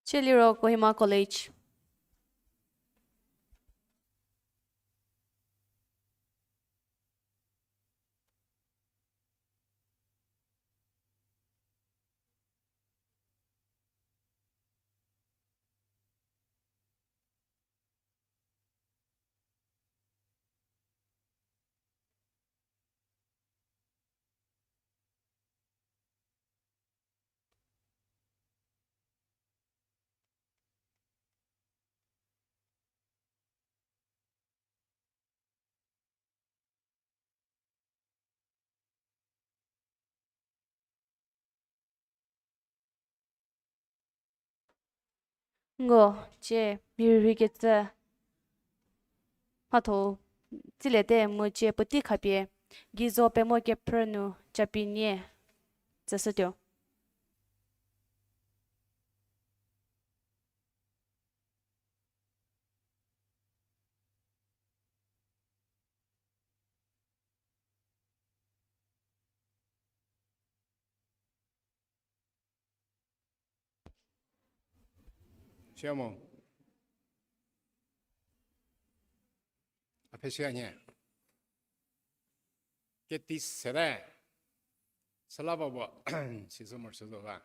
Tsieliro Kohima College. Ngo, cie, mirhükecü. Hatho, tsiliete mu cie puotei khapie, geizo pemo kephrü nu capi nie, tsüshütuo. Siamo. A phe sia nhie. Keti sete. Süla babo. Sisü mor sü zo ba.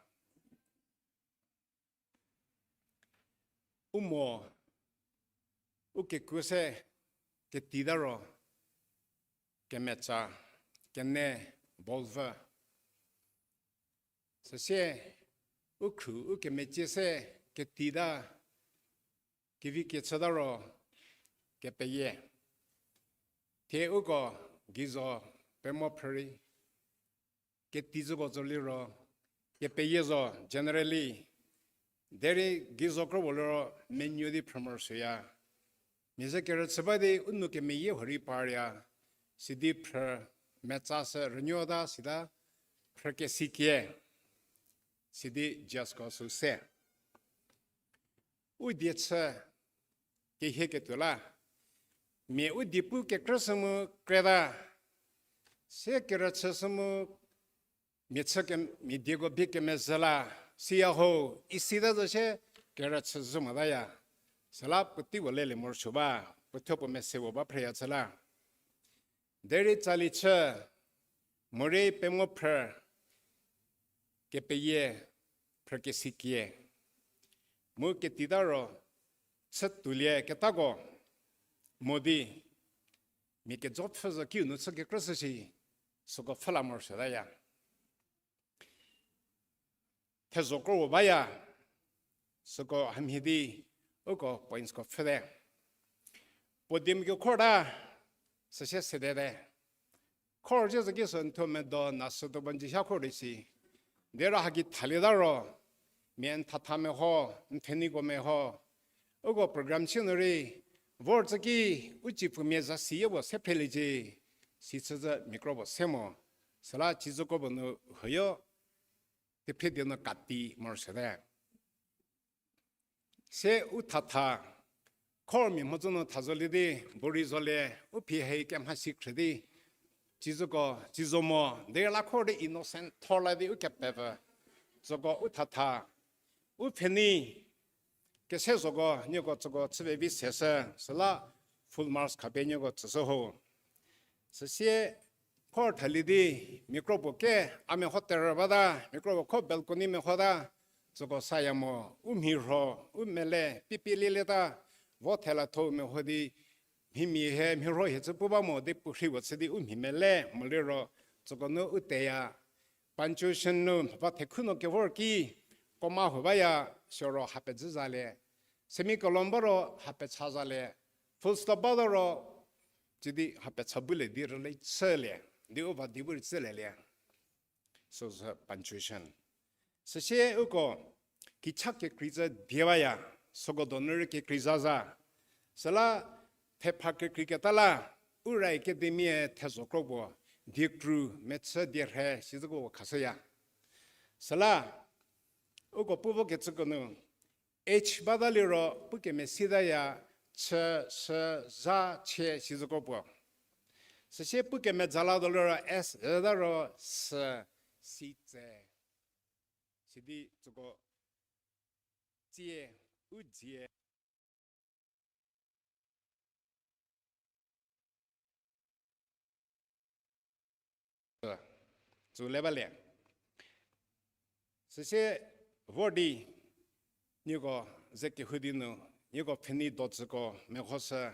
U mo, u kekuo se keti ta ro, kemetsa, kene, bolvü. Süsie, u khru, u kemecie se keti ta, kevi kechü ta ro, kepeyie. Thie uko geizo pemo phrü rei, keti züko zo liro, kepeyie zo generally, derei geizo kropuo liro menuo di phrü morosuoya. Mia ze kerüchü ba di u nou kemeyie huorei parya, sidi phrü metsa sü rünuota sita phrü kesikie, sidi judgeko sü se. U die chü kehieketuo la, mia u die pu kekrü sü mu kreta, se kerüchü sü mu mia chü ke, mia dieko bie kemezhü la, siya ho, isita zo sie kerüchü zhü motaya. Süla puotei puo lelie morosuo ba, puo thuo puo mese puo ba phrüya chü la. Derei tsali chü, morei pemo phrü, kepeyie, phrü kesikie. Mu keti ta ro, chü tuolie ketako, mo di, mia kejo pfhü zo kiu nu chü kekrü sü shi, süko pfhü la morosuotaya. Thezho kropuo baya, süko hamhie di, uko pointsko pfhüte. Podium ki khor ta, süsie sedete. Khor zhie zhü ki sü n thuo medo na sü tuo banji sha khor di si. Derei haki thalieta ro, mia n thatha meho, n theniko meho. Uko program si nu rei, vor tsü ki, u cipfumia za si ye puo se phreliecie, si chü zhü micro puo se mo. Süla ci zhüko puo nu huoyo, tephrie die nu kati morosuote. Se u thatha, khor mia mhodzü nu tha zolie di, buri zolie, u phi hei kemhasi khrü di, ci zhüko, ci zhü mo, derei la khor di innocent thor la di u kepepfü, zhüko u thatha, u pfhenei, kese zhüko, nieko tsüko chüpie vi seshü, süla full marks khapie nieko tsüshü ho. Süsie khor thalie di, micro puo ke, a meho terhü bata, micro puo kho balcony meho ta, tsüko saya mo, u mhi rho, u mele, pipielielieta, vo thela tho meho di, mhimia hie, mhirho hie chü pu ba mo di puo rhi puo chü di u mhi mele, moliro, tsüko nu u teya, punctuation nu, va thekhu nu kevor ki, comma huo baya, siro hapezhü zalie, semicolon ba ro hapechha zalie, full stop ba ro, ci di hapechha bu le di rüle chülie, di u va di bu rei chülielie. Süsü punctuation. Süsie uko, kicha kekrei zhü die baya, süko donu rei kekrei zha zha. Süla thepha kekreiketa la, Ura Academy-e thezho kro puo, diekru, mechü, dierhe, sizüko khashüya. Süla, uko pu vokecüko nu, H bata liro, pu kemesi taya, chü, shü, zha, chie, sizüko puo. Süsie pu kemeza la do liro, S ta ro, sü, si, tse. Sidi tsüko, tsie, u dzie. Tsü le balie. Süsie vor di, nieko ze kehou di nu, nieko pfhenei dotsüko mehoshü.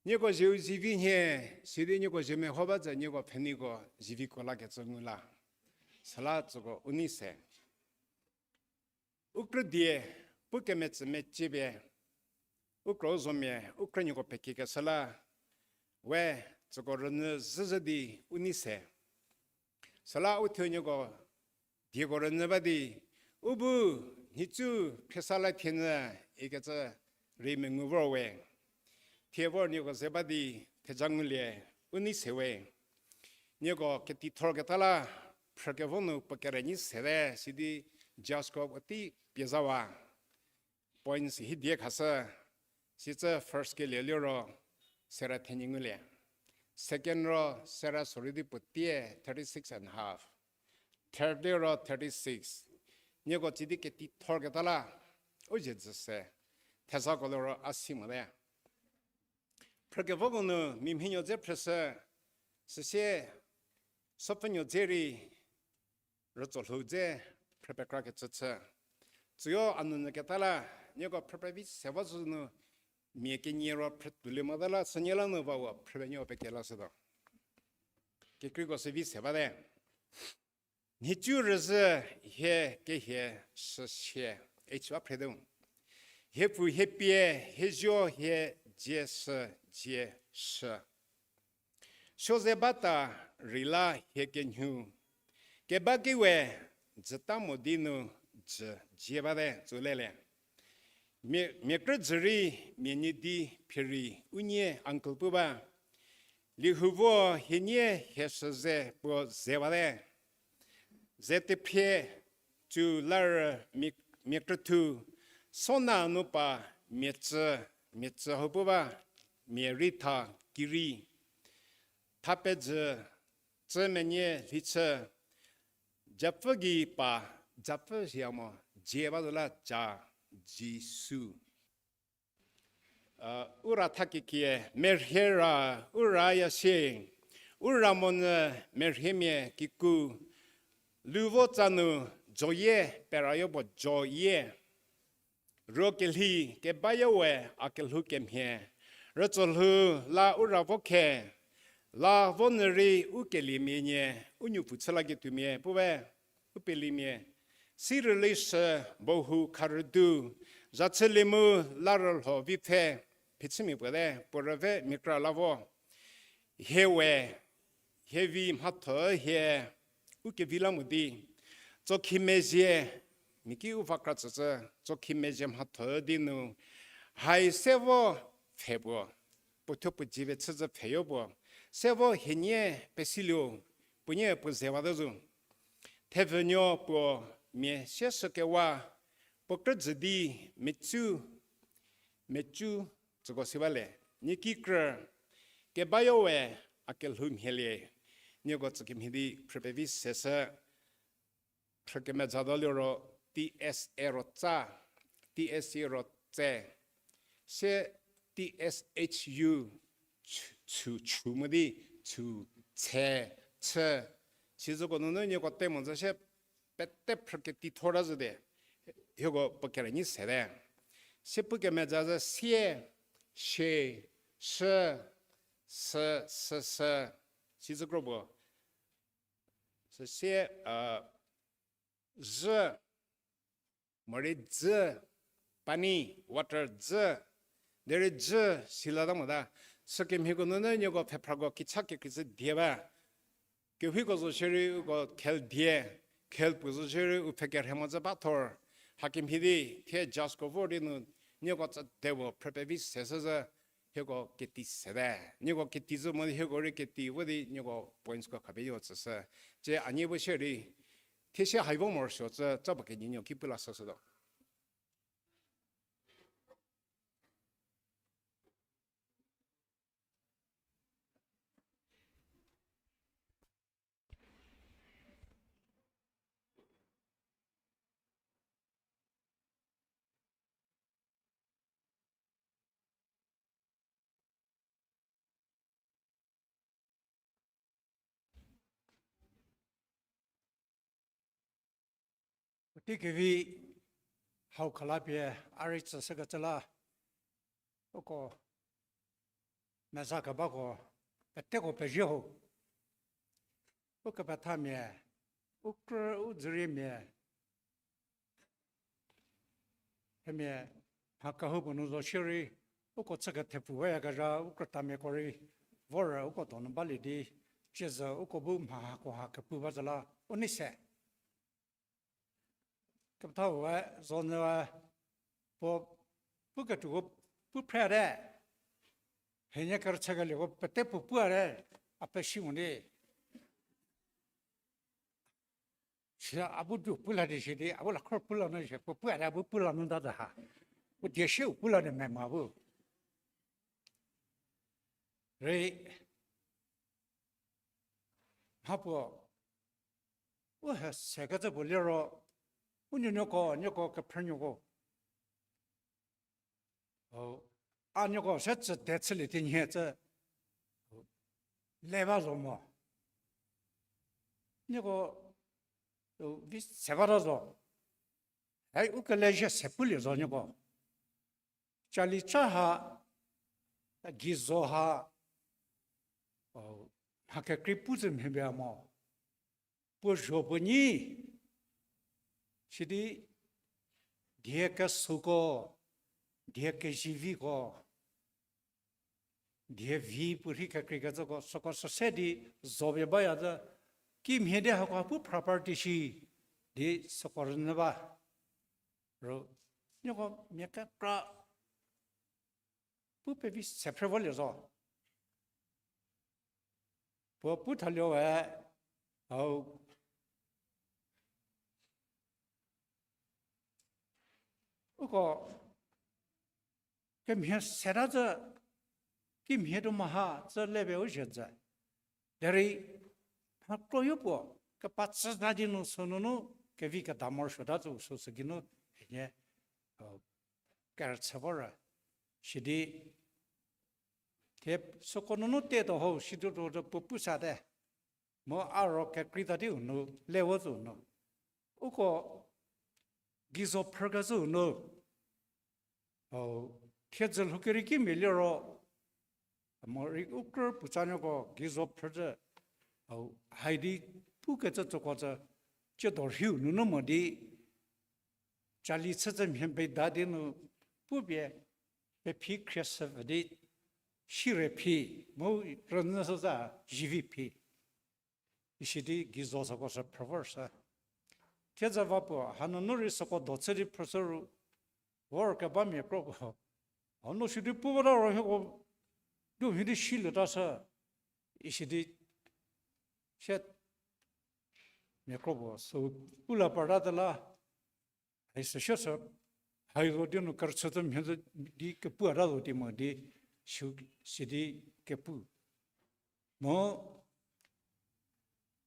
Nieko zieu zivi nhie, sidi nieko zie meho ba zhü nieko pfheneiko ziviko lakecü ngu la. Süla tsüko u nei se. U krü die, pu kemetsü mecie pie, u kro u zomia, u krünuoko pekiekeshü la, we, tsüko rünyü zhüzhü di u nei se. Süla u thuo nieko dieko rünyü ba di, u bu nhicu khriesa la thienyü ikecü rei mengu vor we. Thie vor nieko ze ba di theja ngulie u nei se we. Nieko ketithorketa la phrükevo nu puo kere nyi sete sidi Jacob üti pie zawa. Points hi die khashü, sicü first kelie liro sera thenyi ngulie. Second ro sera sorü di puo tie thirty six and half. Third liro thirty six. Nieko tsidi ketithorketa la, u zie dzü se, thezako liro a si mote. Phrükevoko nu mimhinuo dze phrüshü, süsie sopfünuo dze rei rütsolhou dze phrü pekrakecü chü. Tsüyo a nounyüketa la, nieko phrü pevi se ba zhü nu, mia kenie ro phrü tuolie mota la, sünie la nu va vo phrü penuo pekela shütuo. Kekreiko sü vi se bate. Nhicu rüzhü hie kehie shüsie, H ba phre du. Hiepfü hiepie, hiezuo hie dzie shü, dzie shü. Suoze bata rei la hie kenhu. Keba ki we, dzüta mo di nu dzü dzie bate tsü lelie. Mia, mia krü dzü rei mia nyi di phirei unie uncle pu ba. Lihuvo hienie hie shü ze puo ze bate. Ze tephrie tsü larü mia, mia krüthu, sona nu pa mia tsü, mia tsü hau pu ba, mia rei tha kirei. Tha pezhü, tsü menie lhi chü, japfü gei pa, japfü sia mo, dzie ba zo la ja, Jisu. Ura tha kekie, merhie ra, ura ya sie, ura monyü merhiemia kiku, luvo tsa nu, joyie, perayo puo joyie. Ruo kelhi, kebayo we a kelhou kemhie, rütsolhou la ura vo khe, la vo nyü rei u keliemia nie, u nuopfü chü laketuomia, puoe, u pelimia, sirüli shü, bohu kharüdu, zachülie mu la rülho vipfhe, phichümia puo te, puo rüve mia kra la vo. Hie we, hie vi mhatho hie, u kevi la mo di. Tsokhimezhie, mia ki u va kra tsücü, tsokhimezhie mhatho di nu. Hai se vo pfhe puo, puo thuo puo dzi ve chücü pfhe yo puo. Se vo hienie pesiliu, puo nie puo ze wa te zo. Thevünuo puo mia sie shükewa, puo krüjü di mecü, mecü, tsüko si ba le, nieki krü, kebayo we a kelhou mhielie, nieko tsükemhie di phrü pevi seshü, phrü kemezha do liro T S A ro tsa, T S C ro tse, se T S H U, chü, chü, chü mo di, chü, che, chü. Sizüko nunu nieko te mo zü sie pete phrü ketithor ta zü de, hieko puo kere nyi se te. Sie pu kemezha zü sie, shie, shü, sü, sü, sü, sizü kro puo. Süsie, a, zhü, morei dzü, pani, water dzü, derei dzü, sila ta mota. Sükemhieko nunu nieko pfhephrako kicha kekreicü die ba. Kehiko zo shierei uko khel die, khel puo zo shierei u pfhe kerhe mo zü ba thor. Hakemhie di, thie judgeko vor di nu, nieko tsü de puo phrü pevi seshü zü, hieko keti se te. Nieko keti zü mo di hieko rei keti vo di nieko pointsko khapie yo tsüshü. Cie a nie bu shierei, thie sie hai vo morosuo tsü, tsa puo kenyünuo ki pu la sashütuo. Puotei kevi hau khalapie a rei tsüshükecü la, uko meza kebako peteko pezie ho. Ukepethamia, u krü u dzüriemia, themia, mha kehoupuo nu zo shierei, uko chü kethepfu bayakezha u krütamiako rei, vor uko donu balie di, ciezü uko bu mha hakoha kepu ba zü la, u nei se. Kepethau we zonyü we puo puketuoko pu phrete. Hienie kerüchükelieko pete puo puate, a peshi mo di. Shi a bu du pu la di shi di, a bu la khor pu la nu shi, puo puate a bu pu la nu ta ta ha. Puo die shiu pu la di me ma bu. Rei, mha puo, u he sekecü puo liro, u nuonuoko, nieko kephrünuoko. A nieko se tsü de chülie tinhie cü le ba zo mo. Nieko vi se bata zo. Ai, u kelezhie se pulie zo nieko. Cali cha ha, geizo ha, mha kekrei pu zü mhie bia mo. Puo zho puo nyi, sidi die kesüko, die keziviko, die vi puo rhi kekreikecüko, süko süse di zo pie baya zü, kimhie di hako pu property shi, di süko rünyü ba. Ro, nieko mia kekra pu pevi se phre volie zo. Puo pu thalie we, au, uko kemhie seta zü, kimhie tuo mha ha zü le pie u zhie zü. Derei, mha kroyo puo, kepa tsüta di nu sünunu, kevi keda morosuota zü süsü geinu, hienie, kerüchü vor, sidi, thie süko nunu tetuo ho, situo tuo puo pu sate. Mu a ro kekreita di u nu, le vo zü nu. Uko geizo phrükecüu nu, thiedzü lhoukerei kimia liro, morei u krü puotsanuoko geizo phrüzhü, haidi pukecü tsüko zü, tsiedo rhiu nunu mo di, cali chücü mhie peda di nu, pupie, pephi khrieshü pfü di, shire phi, mu rünyü sü za, zivi phi. Isi di geizo süko sü phrü vor sü. Thiedzü va puo, hanunu rei süko do chü di phrüshü ru, vor kebamia kro puo, hanu si di pu bata ro hieko, du mhi di shilieta sü, isi di, sie, mia kro puo, sü pu la parta te la, hai sü sie sü, hai zo di nu kerüchü tü mhie zo di kepu ata zo di mo di, sü, si di kepu. Mu,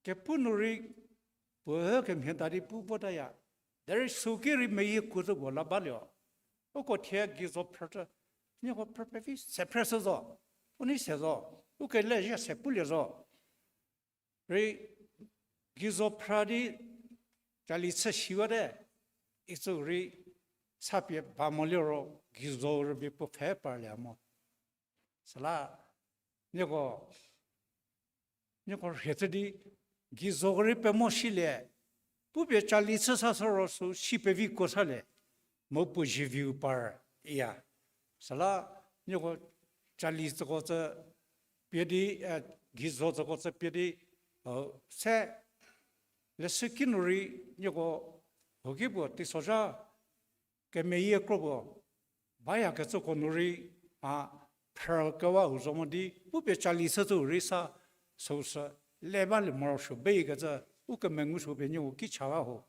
kepu nu rei, puo kemhie ta di pu votaya. Derei süki rei meyie kuo zo puo la balio. Uko thie geizo phrü tü, nieko phrü pevi se phrü sü zo. U nei se zo. U kelezhie se pulie zo. Rei geizo phrü di cali chü siwate, icü rei sapie ba mo liro geizo rübei puo pfhe parlie mo. Süla, nieko, nieko rhie chü di, geizo rei pemo silie, pupie cali chü sa sü ro sü si pevi kuo salie, mu puo ziviu par iya. Süla, nieko cali tsüko tsü pie di, eh, geizo tsüko tsü pie di, se, leshüki nu rei nieko, hoki puo teisozha, kemeyie kro puo, bayakecüko nu rei, a, phrü kewau zo mo di, pupie cali chü tsü rei sa, süu sü, le balie morosuo bekecü, u kemengu sü pie nieko ki cha ba ho.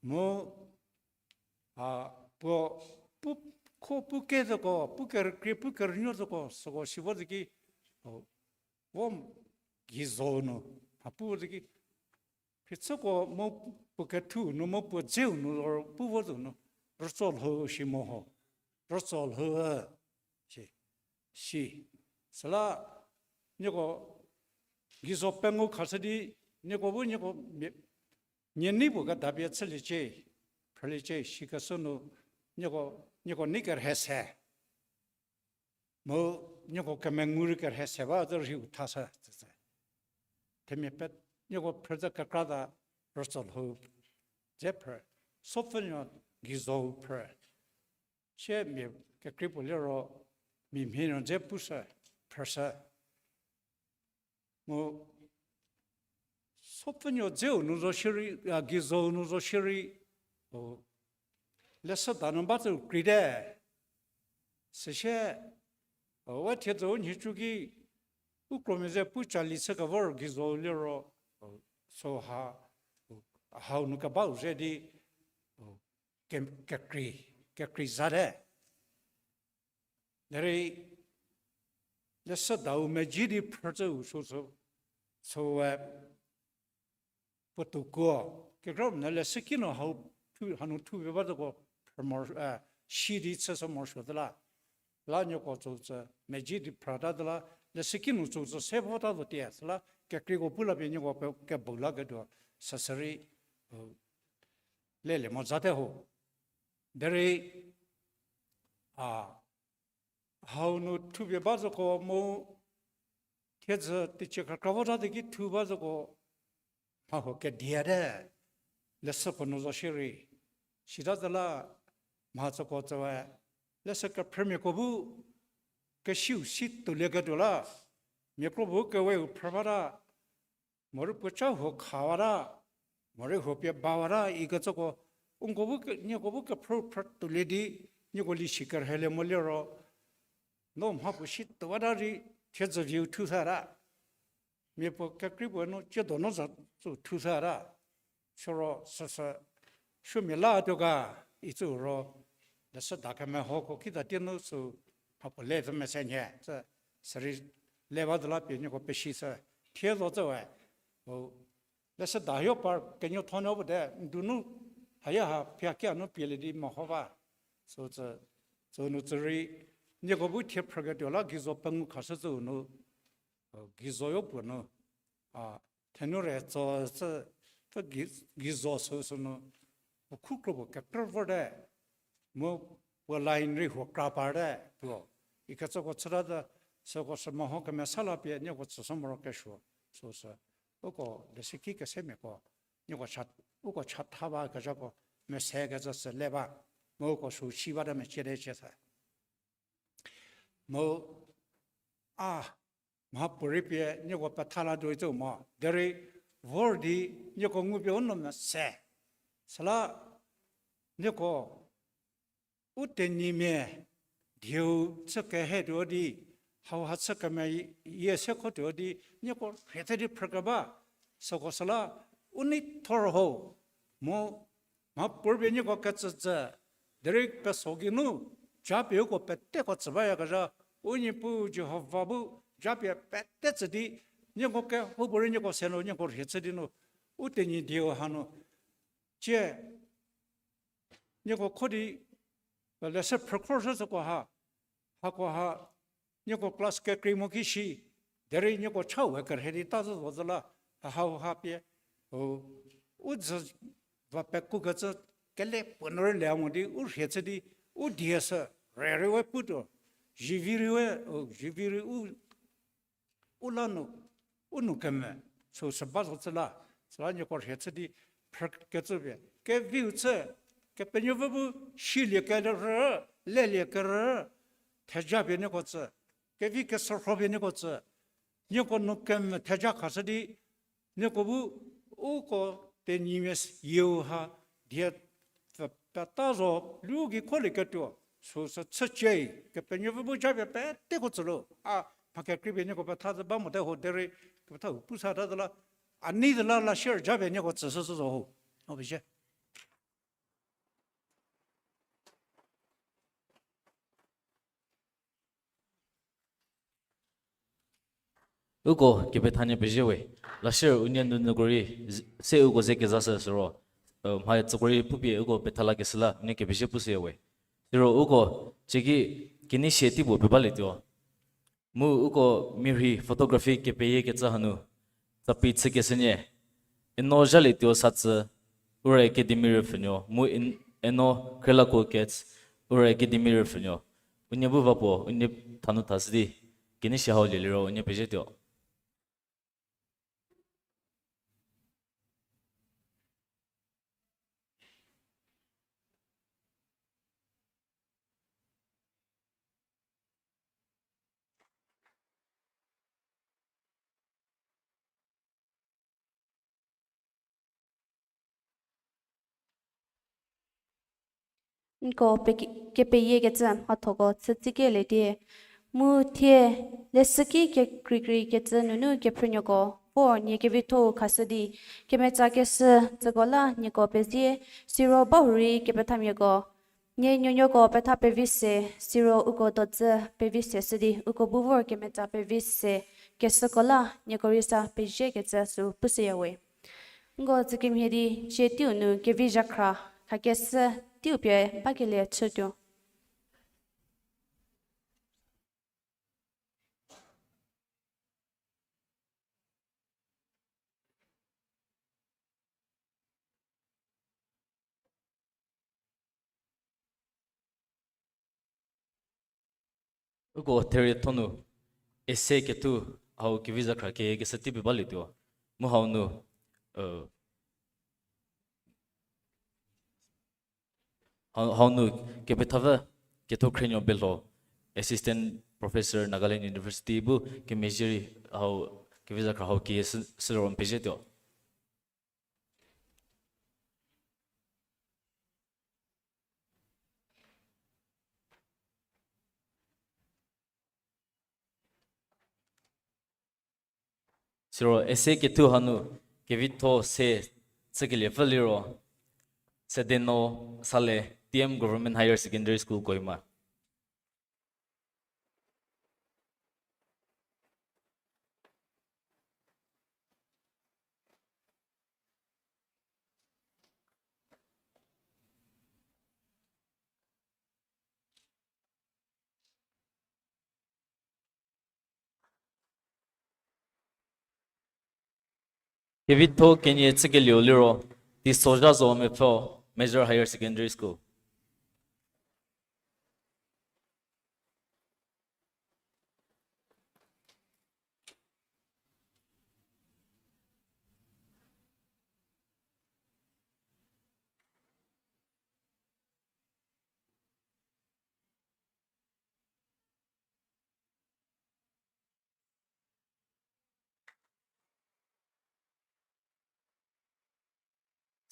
Mu, a, puo, pu, kho pu ke zoko, pu kerükrie, pu kerünuo zoko, süko si vo zü ki, o, vo geizo nu, a pu zü ki, phichüko mu puo kethu nu mu puo dzeu nu ro pu vo zo nu, rütso lhou shi mo ho, rütso lhou, si, si, süla, nieko, geizo pengou khashü di, nieko bu nieko, mia, mia nei puo kedapie chüliecie, phrüliecie, sikeshü nu, nieko, nieko nei kerhei se. Mu nieko kemengu rei kerhei se ba zü rhiu thashü, tsütsü. Themia pie, nieko phrü zü kekra ta rütso lhou, dze phrü, sopfünuo geizo phrü. Sie mia kekrei puo liro, mia mhie nuo dze pushü, phrüshü. Mu, sopfünuo dzeu nu zo shierei, a, geizo nu zo shierei, o, leshüda nu ba tsü kreite. Süsie, o, we thiedzü u nhicu ki, u kromia ze pu cali chü kevor geizo liro, o, süha, o, hau nu kebau ze di, o, ke, kekrei, kekrei zate. Derei, leshüdau medzi di phrü tsüu sü, sü, süe, puotou kuo, kekra nyü leshüki nu hau, hanu thupie ba züko, phrü mor, eh, si di chüshü morosuo te la. La nieko tsü tsü, medzi di phrüta te la, leshüki nu tsü tsü se vota zo tie, süla, kekreiko pu la pie nieko pe, kebou laketuo, süsürei, lelie mo zate ho. Derei, a, hau nu thupie ba züko mu, thiedzü teicie kekra vota te ki thu ba züko, mha huo kediate, leshüko nu zo shierei. Sita zü la, mha tsüko tsüe, leshü kephrümiako bu, kesiu si tuolieketuo la, mia kro bu keweu phrü bata, morei puoca huo khawata, morei huo pie bawata ikecüko, uko bu ke, nieko bu kephrü phrü tuolie di, nieko lisi kerhelie mo liro, no mha puo si tuowata rei, thiedzü vieu thu sata. Mia puo kekrei puo nu, tsiedo nu za tsü thu sata. Siro süsü, supuomia la tuo ga, icü ro, leshüda kemehoko kita tie nu sü, mha puo le pfü mese nhie, sü, sürei le ba zü la pie nieko peshi sü, thie zo tsüwe, o, leshüda yo par kenuothonuo puo te, ndunu, haya ha, phia kia nu pielie di meho ba, sü tsü, tsü nu tsü rei, nieko bu thie phrüketuo la geizo pengou khashü tsüu nu, geizo yo puo nu, a, thenu re tso, tsü, tsü gei, geizo süu sü nu, puo khu kro puo kekrü vorte, mu puo line rei huo kra parte puo, ikecüko chüta zü, süko sü meho kemesa la pie nieko tsüshü morokesuo, süu sü, uko leshüki kesemiako, nieko cha, uko chatha ba kezhako, mesekecü sü le ba, mu uko sü si bata meciete cie sü. Mu a mha puorei pie nieko petha la tuoi tse mo. Derei vor di nieko ngupie u nou mese. Süla nieko u tenyimia dieu chü kehe tuo di, hauha chü kemeyie se kho tuo di, nieko rhie tse di phrükeba, süko süla u nei thor ho, mu mha puorei pie nieko ketsütsü, derei peso geinu, japie uko peteko tsü bayakezha, u Niepuu Jihova bu, japie pete tsü di, nieko kehoupuorei nieko se nu, nieko rhie chü di nu, u tenyidie hanu, tie, nieko kho di, leshü phrükhor shü süko ha, hako ha, nieko class kekrei mo ki shi, derei nieko cha we kerhei di ta zü zo zü la, hauha pie, u, u dzü va pekukecü kele puo nu rüle mo di, u rhie chü di, u die sü, rüre we putuo, zivi rei we, u, zivi rei u, u la nu, u nou keme, süu sü ba zo chü la, süla nieko rhie chü di, phrükecü pie, keviu chü, Kepenuopfü bu, silie kerü, lelie kerü, theja pie nieko tsü, kevi kesürho pie nieko tsü, nieko nou keme theja khashü di, nieko bu uko tenyimia s-, yieu ha, die pfü peta zo, lu gei kholieketuo, süu sü chücie, Kepenuopfü bu japie peteko tsülu, a, mha kekreipie nieko petha zü ba mote ho derei, kepethau pusa ta zü la, a nei zü la lashie japie nieko tsüshü zü zo ho. O pezie. Uko kepethanie pezie we. Lashie unie nunuko rei z-, se uko ze kezashü süro, mha tsüko rei pupie uko petha lakeshü la unie kepezie pushüya we. Siro uko, cieki, kenei sie teipuo pie balietuo. Mu uko mirhi photography kepeyiekecü hanu, tsapi chükeshünie, Eno Zhalietuo Satsü, Ura Academy rüpfhünuo, mu Eno Khrelakuo Kets, Ura Academy rüpfhünuo. Unie bu va puo, unie thanu thashü di, kenei sie hau lieliro unie pezietuo. Nko peki-, kepeyiekecü mhathoko chütsikelie tie. Mu thie, leshüki kekreikreikecü nunu kephrünuoko, vor nie kevitho-u khashü di, kemetsakeshü tsüko la nieko pezie, siro bahurei kepethamiako, nie nuonuoko petha pevi se, siro uko dodzü pevi se shü di, uko bu vor kemetsa pevi se, keshüko la nieko rei sa peziekecü sü pushüya we. Nko tsükemhie di, cie teiu nu kevi zhakhra, khakeshü teiu pie bakelie chütuo. Uko therietho nu, essay kethu hau kevi zhakhra kekeshü tei pie balietuo. Mu hau nu, hau, hau nu kepethapfü Ketho Khrienuo Belho, Assistant Professor, Nagaland University bu kemezhie rei hau kevi zhakhra hau kie shü, shüro n pezietuo. Siro essay kethu hanu kevitho se chükeliepfü liro, Sedeno Sale, T M Government Higher Secondary School, Kohima. Kevitho kenie chükelieu liro, Teisozha Zomepfü, Major Higher Secondary School.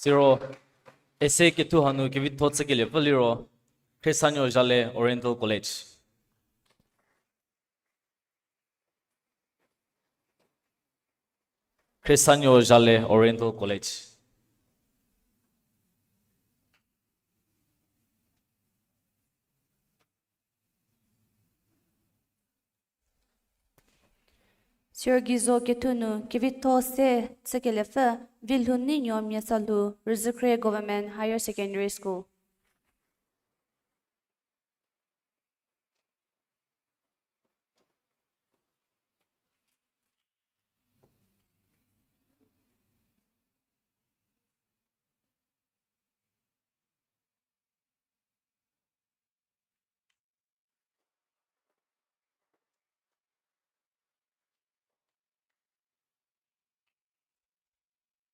Siro, essay kethu hanu kevitho chükeliepfü liro, Khrisanuo Zhale Oriental College. Khrisanuo Zhale Oriental College. Siro geizo kethu nu kevitho se chükeliepfü, Vilhou Neinuo Miasalhou, Rüzhükhrie Government Higher Secondary School.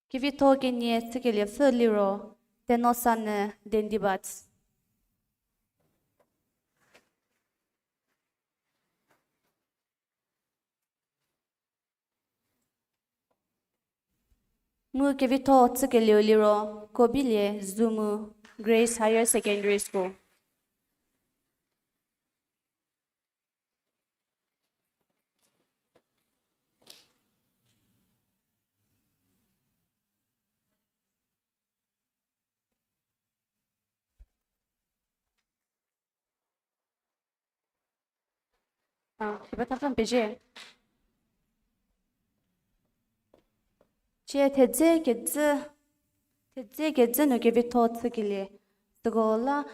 Kevitho kenie chükeliepfü liro, Tenosanyü Dendibat. Mu kevitho chükelieu liro, Kobilie Zumu, Grace Higher Secondary School. A, kepethapfü pezie. Cie thedze kecü, thedze kecü nu kevitho chükelie. Süko la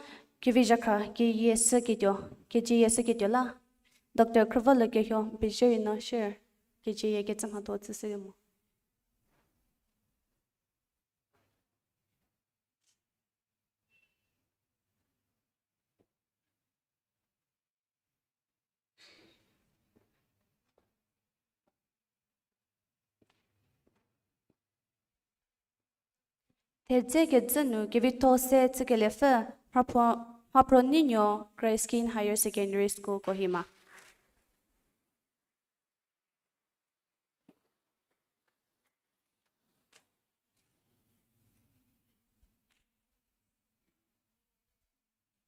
kevi zhakhra keyie shüketuo, kecüyie shüketuo la, Doctor Khrüvalü Kehou pezie rei no share, kecüyie kecü mhatho chüshü mo. Thedze kecü nu kevitho se chükeliepfü, Mhaphro, Mhaphro Neinuo Christ King Higher Secondary School Kohima.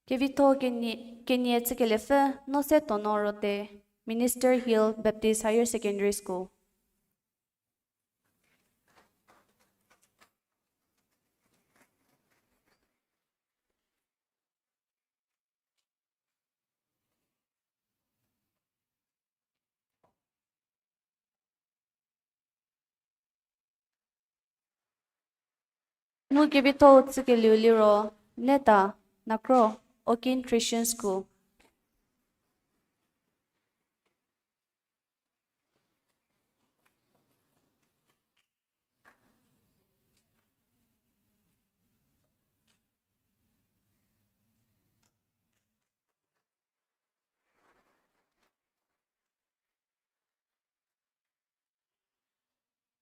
Kevitho kenie, kenie chükeliepfü, Nosetuonuo Rote, Minister Hill Baptist Higher Secondary School. Mu kevitho chükelieu liro, Neta Nakro, Okin Christian School.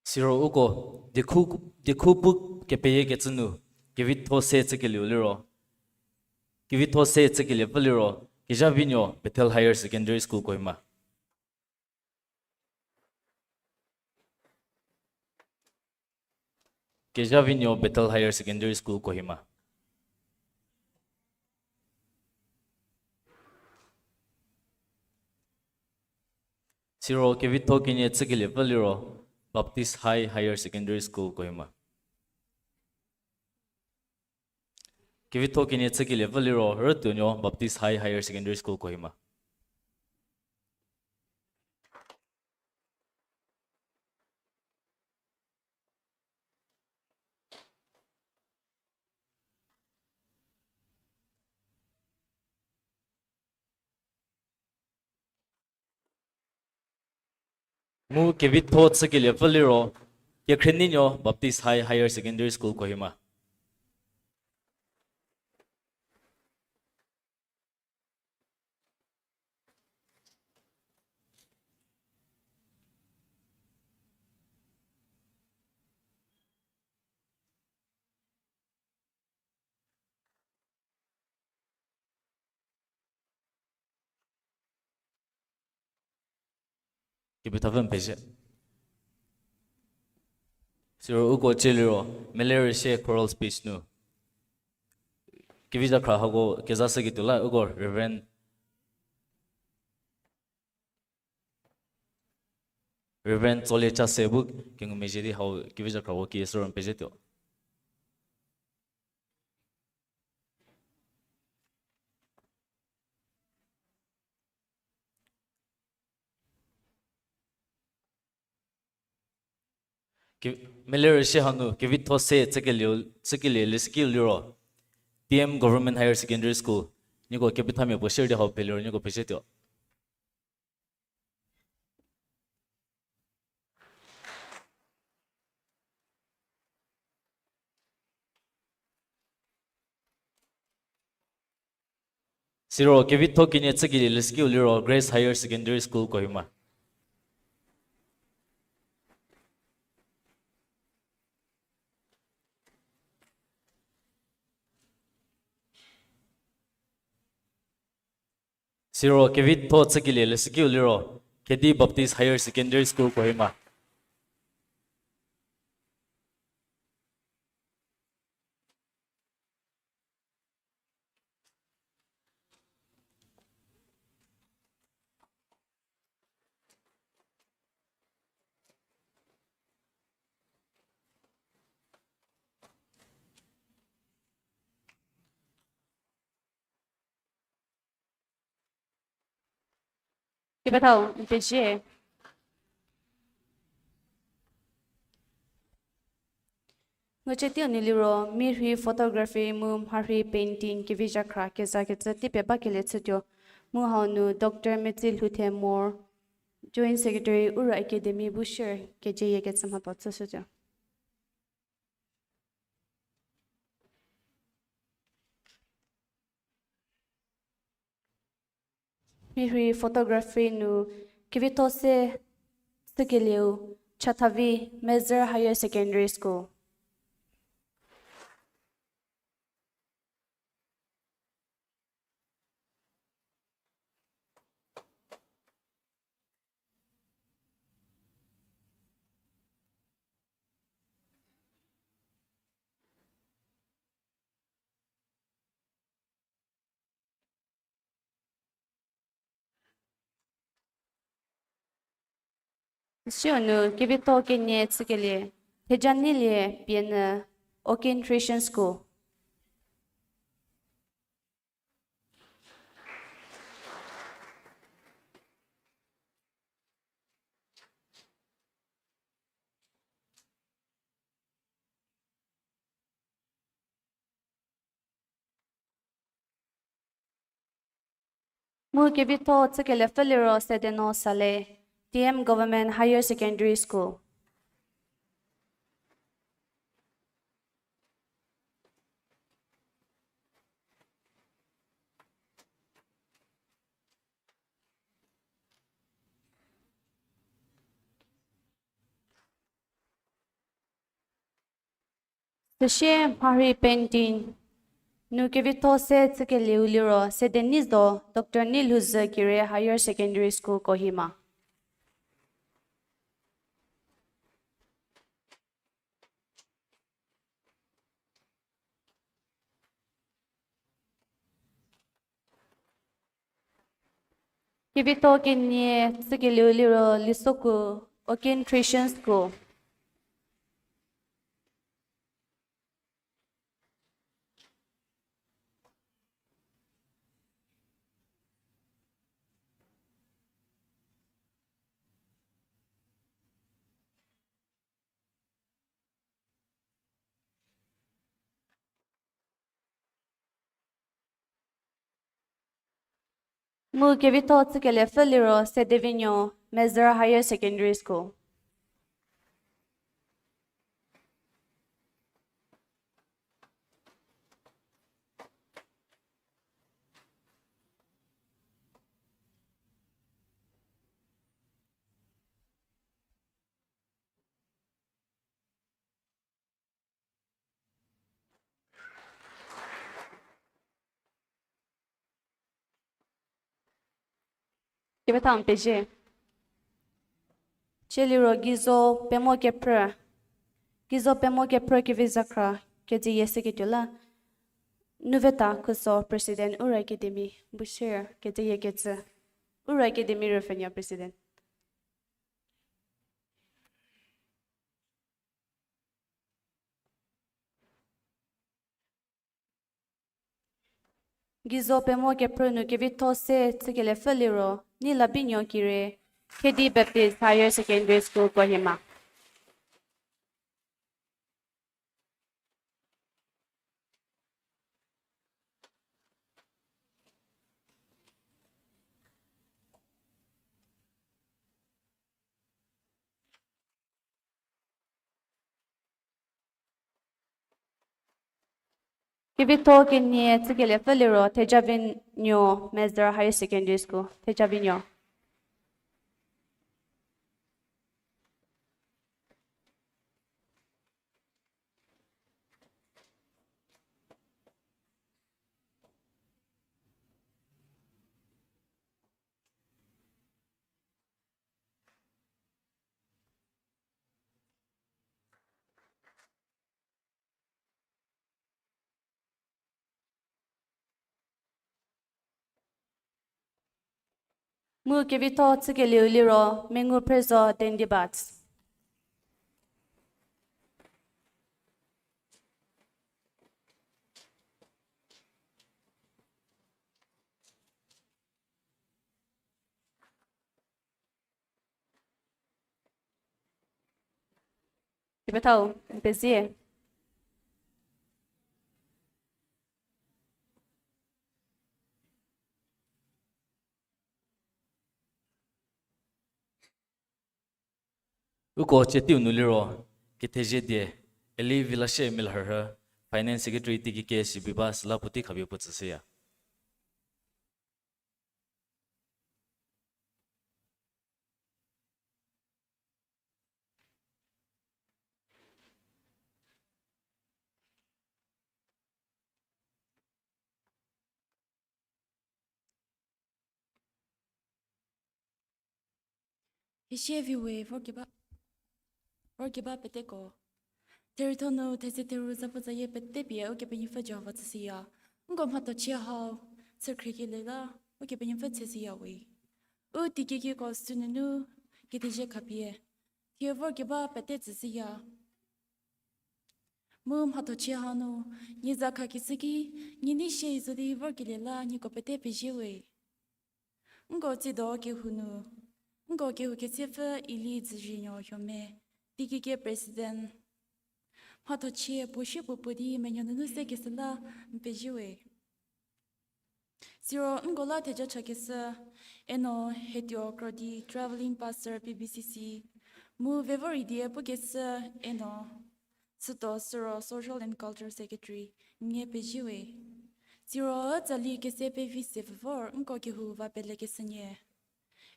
Siro uko, diekhu, diekhu pu kepeyie kecü nu, kevitho se chükelieu liro, kevitho se chükeliepfü liro, Kezhavinuo Bethel Higher Secondary School Kohima. Kezhavinuo Bethel Higher Secondary School Kohima. Siro kevitho kenie chükeliepfü liro, Baptist High Higher Secondary School Kohima. Kevitho kenie chükeliepfü liro, Rütuonuo Baptist High Higher Secondary School Kohima. Mu kevitho chükeliepfü liro, Kekhrieninuo Baptist High Higher Secondary School Kohima. Kepethapfü pezie. Siro uko tsie liro, Mele Rüsie choral speech nu. Kevi zhakhra hako kezashüketuo la uko Reverend, Reverend Tsolie Chase bu kengumezhie di hau kevi zhakhra hako ki siro n pezhietuo. Mele Rüsie hanu kevitho se chükelie, chükelie leshükiu liro, T M Government Higher Secondary School, nieko kepethamia puo share di hau phe liro nieko pezhietuo. Siro kevitho kenie chükelie leshükiu liro Grace Higher Secondary School Kohima. Siro kevitho chükelie leshükiu liro, Khedi Baptist Higher Secondary School Kohima. Kepethau, n pezie. Ngucetio nu liro, mirhi photography mu mharhi painting kevi zhakhra kezakecü tei pie bakelie chütuo. Mu hau nu Doctor Metsilhouthe Mor, Joint Secretary, Ura Academy bu share kejeyie kecü mhatho chüshütuo. Mirhi photography nu kevitho se chükelieu Chathavi Mezhür Higher Secondary School. Süu nu kevitho kenie chükelie Thejaneilie Pienü, Okin Christian School. Mu kevitho chükeliepfü liro Sedeno Saleh, T M Government Higher Secondary School. Süsie mharhi painting nu kevitho se chükelieu liro Sedenei zo, Doctor Neilhouzü Kire Higher Secondary School, Kohima. Kevitho kenie chükelieu liro Lisoku, Okin Christian School. Mu kevitho chükeliepfü liro Sedevinuo Mezhür Higher Secondary School. Kepethau pezie. Tsie liro Geizo Pemokephrü, Izo pemo kephrü kevi zakhra, kejeyie seketuo la. Nuveta Khuso, President, Ura Academy, Bushir, kejeyie kecü. Ura Academy rüpfhünuo President. Gizo pemo kephrü nu kevitho se chükelie pfü liro, Neilabinuo Kire, Khedi Baptist Higher Secondary School, Kohima. Kevitho kenie chükelie pfü liro, Thejavinuo Mezhü Higher Secondary School, Thejavinuo. Mu kevitho chükelieu liro, Mengu Phrüzo, Dendibatsi. Kepethau, n pezie. Uko cietiu nu liro, kethezie die, Eli Vilashie Milharhü, Finance Secretary teiki kesi bi ba süla puotei khapie puo tsüshüya. Kesia viwe vorkeba, vorkeba peteko. Thereitho nu theze theru zapu zayie pete pie Ukepenuopfü Jihova tsüshüya. Nko mhathochie hau, chükhriekelie la, Ukepenuopfü tsüshüya we. U teikikiko sünunu, kethezie khapie. Thie vorkeba pete tsüshüya. Mu mhathochie hanu, nie za khakeshü ki, nie nei shie zo di vorkelie la nieko pete pezie we. Nko tsido kehou nu, nko kehou ketsiepfü Eli Dzüzhienuo Hiome, teikike President. Mhathochie puo sie puo puo di menuo nunu sekeshü la n pezie we. Siro nko la theja chakeshü, eno Hetuo Krodi, Travelling Pastor P B C C, mu vevo rei die pukeshü, eno Süto Siro, Social and Culture Secretary, nie pezie we. Siro tsali kese pevi se vor nko kehou va pelekeshü nie.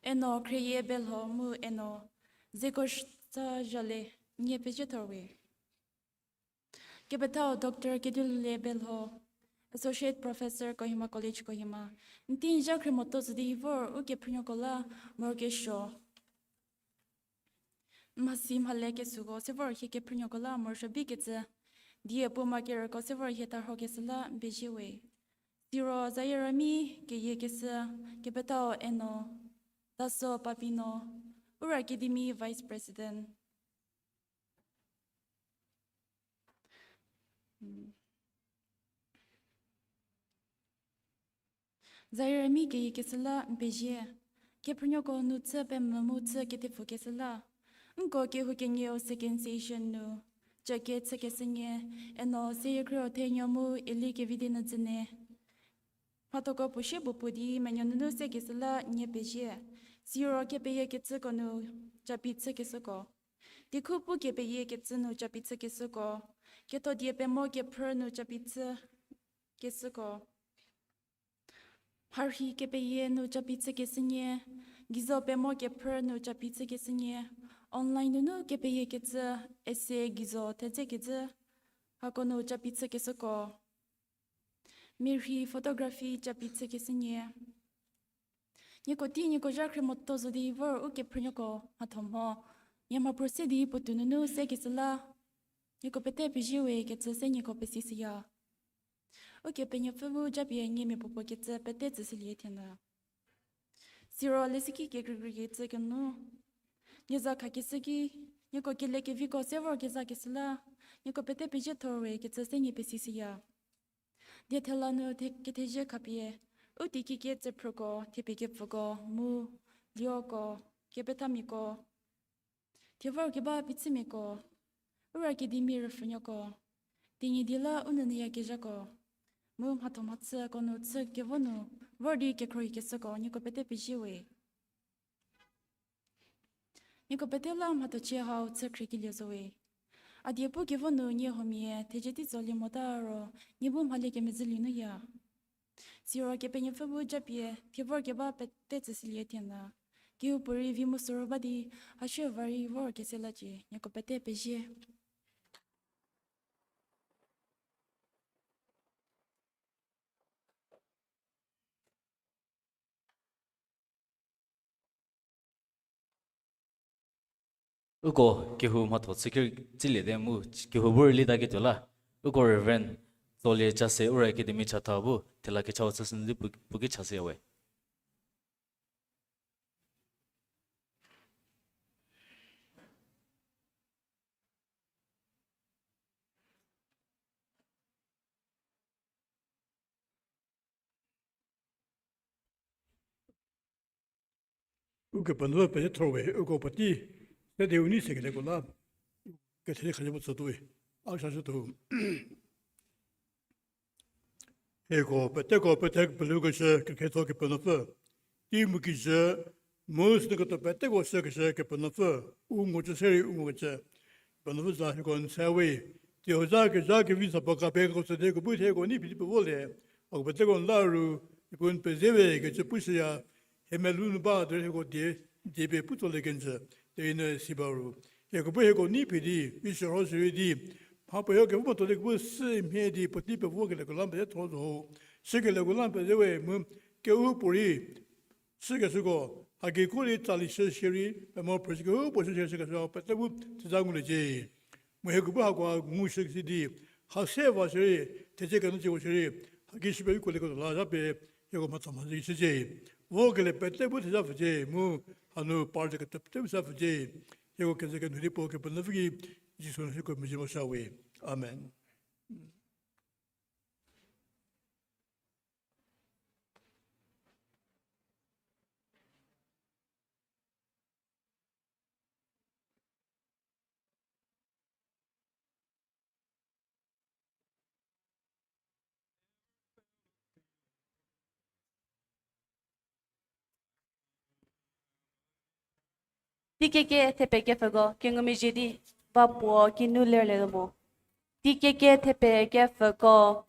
Eno Khrieyie Belho mu eno Zekoshta Zhale, nie pezie thor we. Kepethau Doctor Kedulule Belho, Associate Professor, Kohima College, Kohima. N tei n zha khrie moto zo di vor Ukephrünuoko la morokesuo. Mhasi mhale kesuoko se vor hie kephrünuoko la morosuo bikecü. Die puo ma kerüko se vor hie tarhokeshü la n pezie we. Siro zayie rami keyiekeshü, kepethau eno Taso Papino, Ura Academy Vice President. Zayie rami keyiekeshü la n pezie. Kephrünuoko nu chü pemvü mu chü ketepfükeshü la. Nko kehou kenieu second session nu cake chükeshü nie, eno Seyiekhrieu Thenuo mu Eli Kevidienuo Dzüne. Mhathoko puo sie puo puo di menuo nunu sekeshü la nie pezie. Siro kepeyiekecüko nu capi chükeshüko. Diekhu pu kepeyiekecü nu capi chükeshüko. Kethodie pemo kephrü nu capi chükeshüko. Mharhi kepeyie nu capi chükeshü nie, gizo pemo kephrü nu capi chükeshü nie, online nunu kepeyiekecü, essay gizo thedze kecü, hako nu capi chükeshüko. Mirhi photography capi chükeshü nie. Nieko tei nieko zha khrie moto zo di vor Ukephrünuoko mhatho mho. Nie mha puo se di puotou nunu sekeshü la. Nieko pete pezie we kecü se nieko pesishüya. Ukepenuopfü bu japie nie mia puopuo kecü pete tsüshülie thena. Siro lesiki kekreikrei kecü kenu, nie za khakeshü ki, nieko kele keviko se vor kezakeshü la, nieko pete pezie thor we kecü se nie pesishüya. Diethela nu the-, kethezie khapie, u teiki kecü phrüko, thepie kepfüko, mu, lioko, kepethamiako, thie vor keba phichümiako, Ura Academy rüpfhünuoko, Tenyidie la u nunu yakezhako, mu mhatho mhachüko nu chü kevo nu vor di kekhruohikeshüko nieko pete pezie we. Nieko pete la mhathochie hau chü khriekelie zo we. A die pu kevo nu nie huomia thezie tei tsolie mota ro, nie bu mhale kemezhülie nu ya. Siro Kepenuopfü bu japie thie vor keba pete tsüshülie thena. Kehoupuorei vi mu soro ba di, hashü va rei vor kese lacie, nieko pete pezie. Uko kehou mhatho chü ki tsüliete mu kehou bu rüli taketuo la, uko Reverend Tsolie Chase Ura Academy chatha bu thela kechau chüshü nu di pu-, puo ki chashüya we. Ukepenuopfü pete thor we, uko puotei se di u nei sekelieko la, kethie khazhü bu tsütuo we, a chashütuo. Hieko peteko pete pelhoukeshü kekhietho Kepenuopfü, tei mu kijü, mu sünu ketuo peteko shükeshü Kepenuopfü, u ngocü se rei u ngokecü Kepenuopfü za hieko n se we. Teihoza kezha kevi zapuo kapeko tsü di hieko bu hieko nei phi di pevolie, hako peteko n la ru, hieko n pezie we kecü pushüya, hie melou nu ba derei hieko die, die pie pu tsolie kenjü, derei n si ba ru. Hieko bu hieko nei phi di, vi shürho shürei di, mha puo hieko kevo matuo di kepu sü mhie di puotei pevo kelieko la pete thor zo ho. Shükelieko la pezie we mu kehoupuorei shükeshüko, haki ko rei tsali shü shierei, pemo phrüshü kehoupuo shü shü shükeshü pete bu theza nguliecie. Mu hieko bu hako ngushü si di, ha se va shierei, thecie kenyü cie vo shierei, haki shüpie u kuolieketuo la zha pie, hieko mhatho mhazhü shücie. Vokelie pete bu theza pfücie, mu hanu par ze ketuo pete bu sa pfücie. Hieko keze kenyü di puo Kepenuopfü ki, Jisu nu hieko mezie mo sha we. Amen. Teikeke thepekepfüko kengumezhie di ba puo kinu lerlie mo. Teikeke thepekepfüko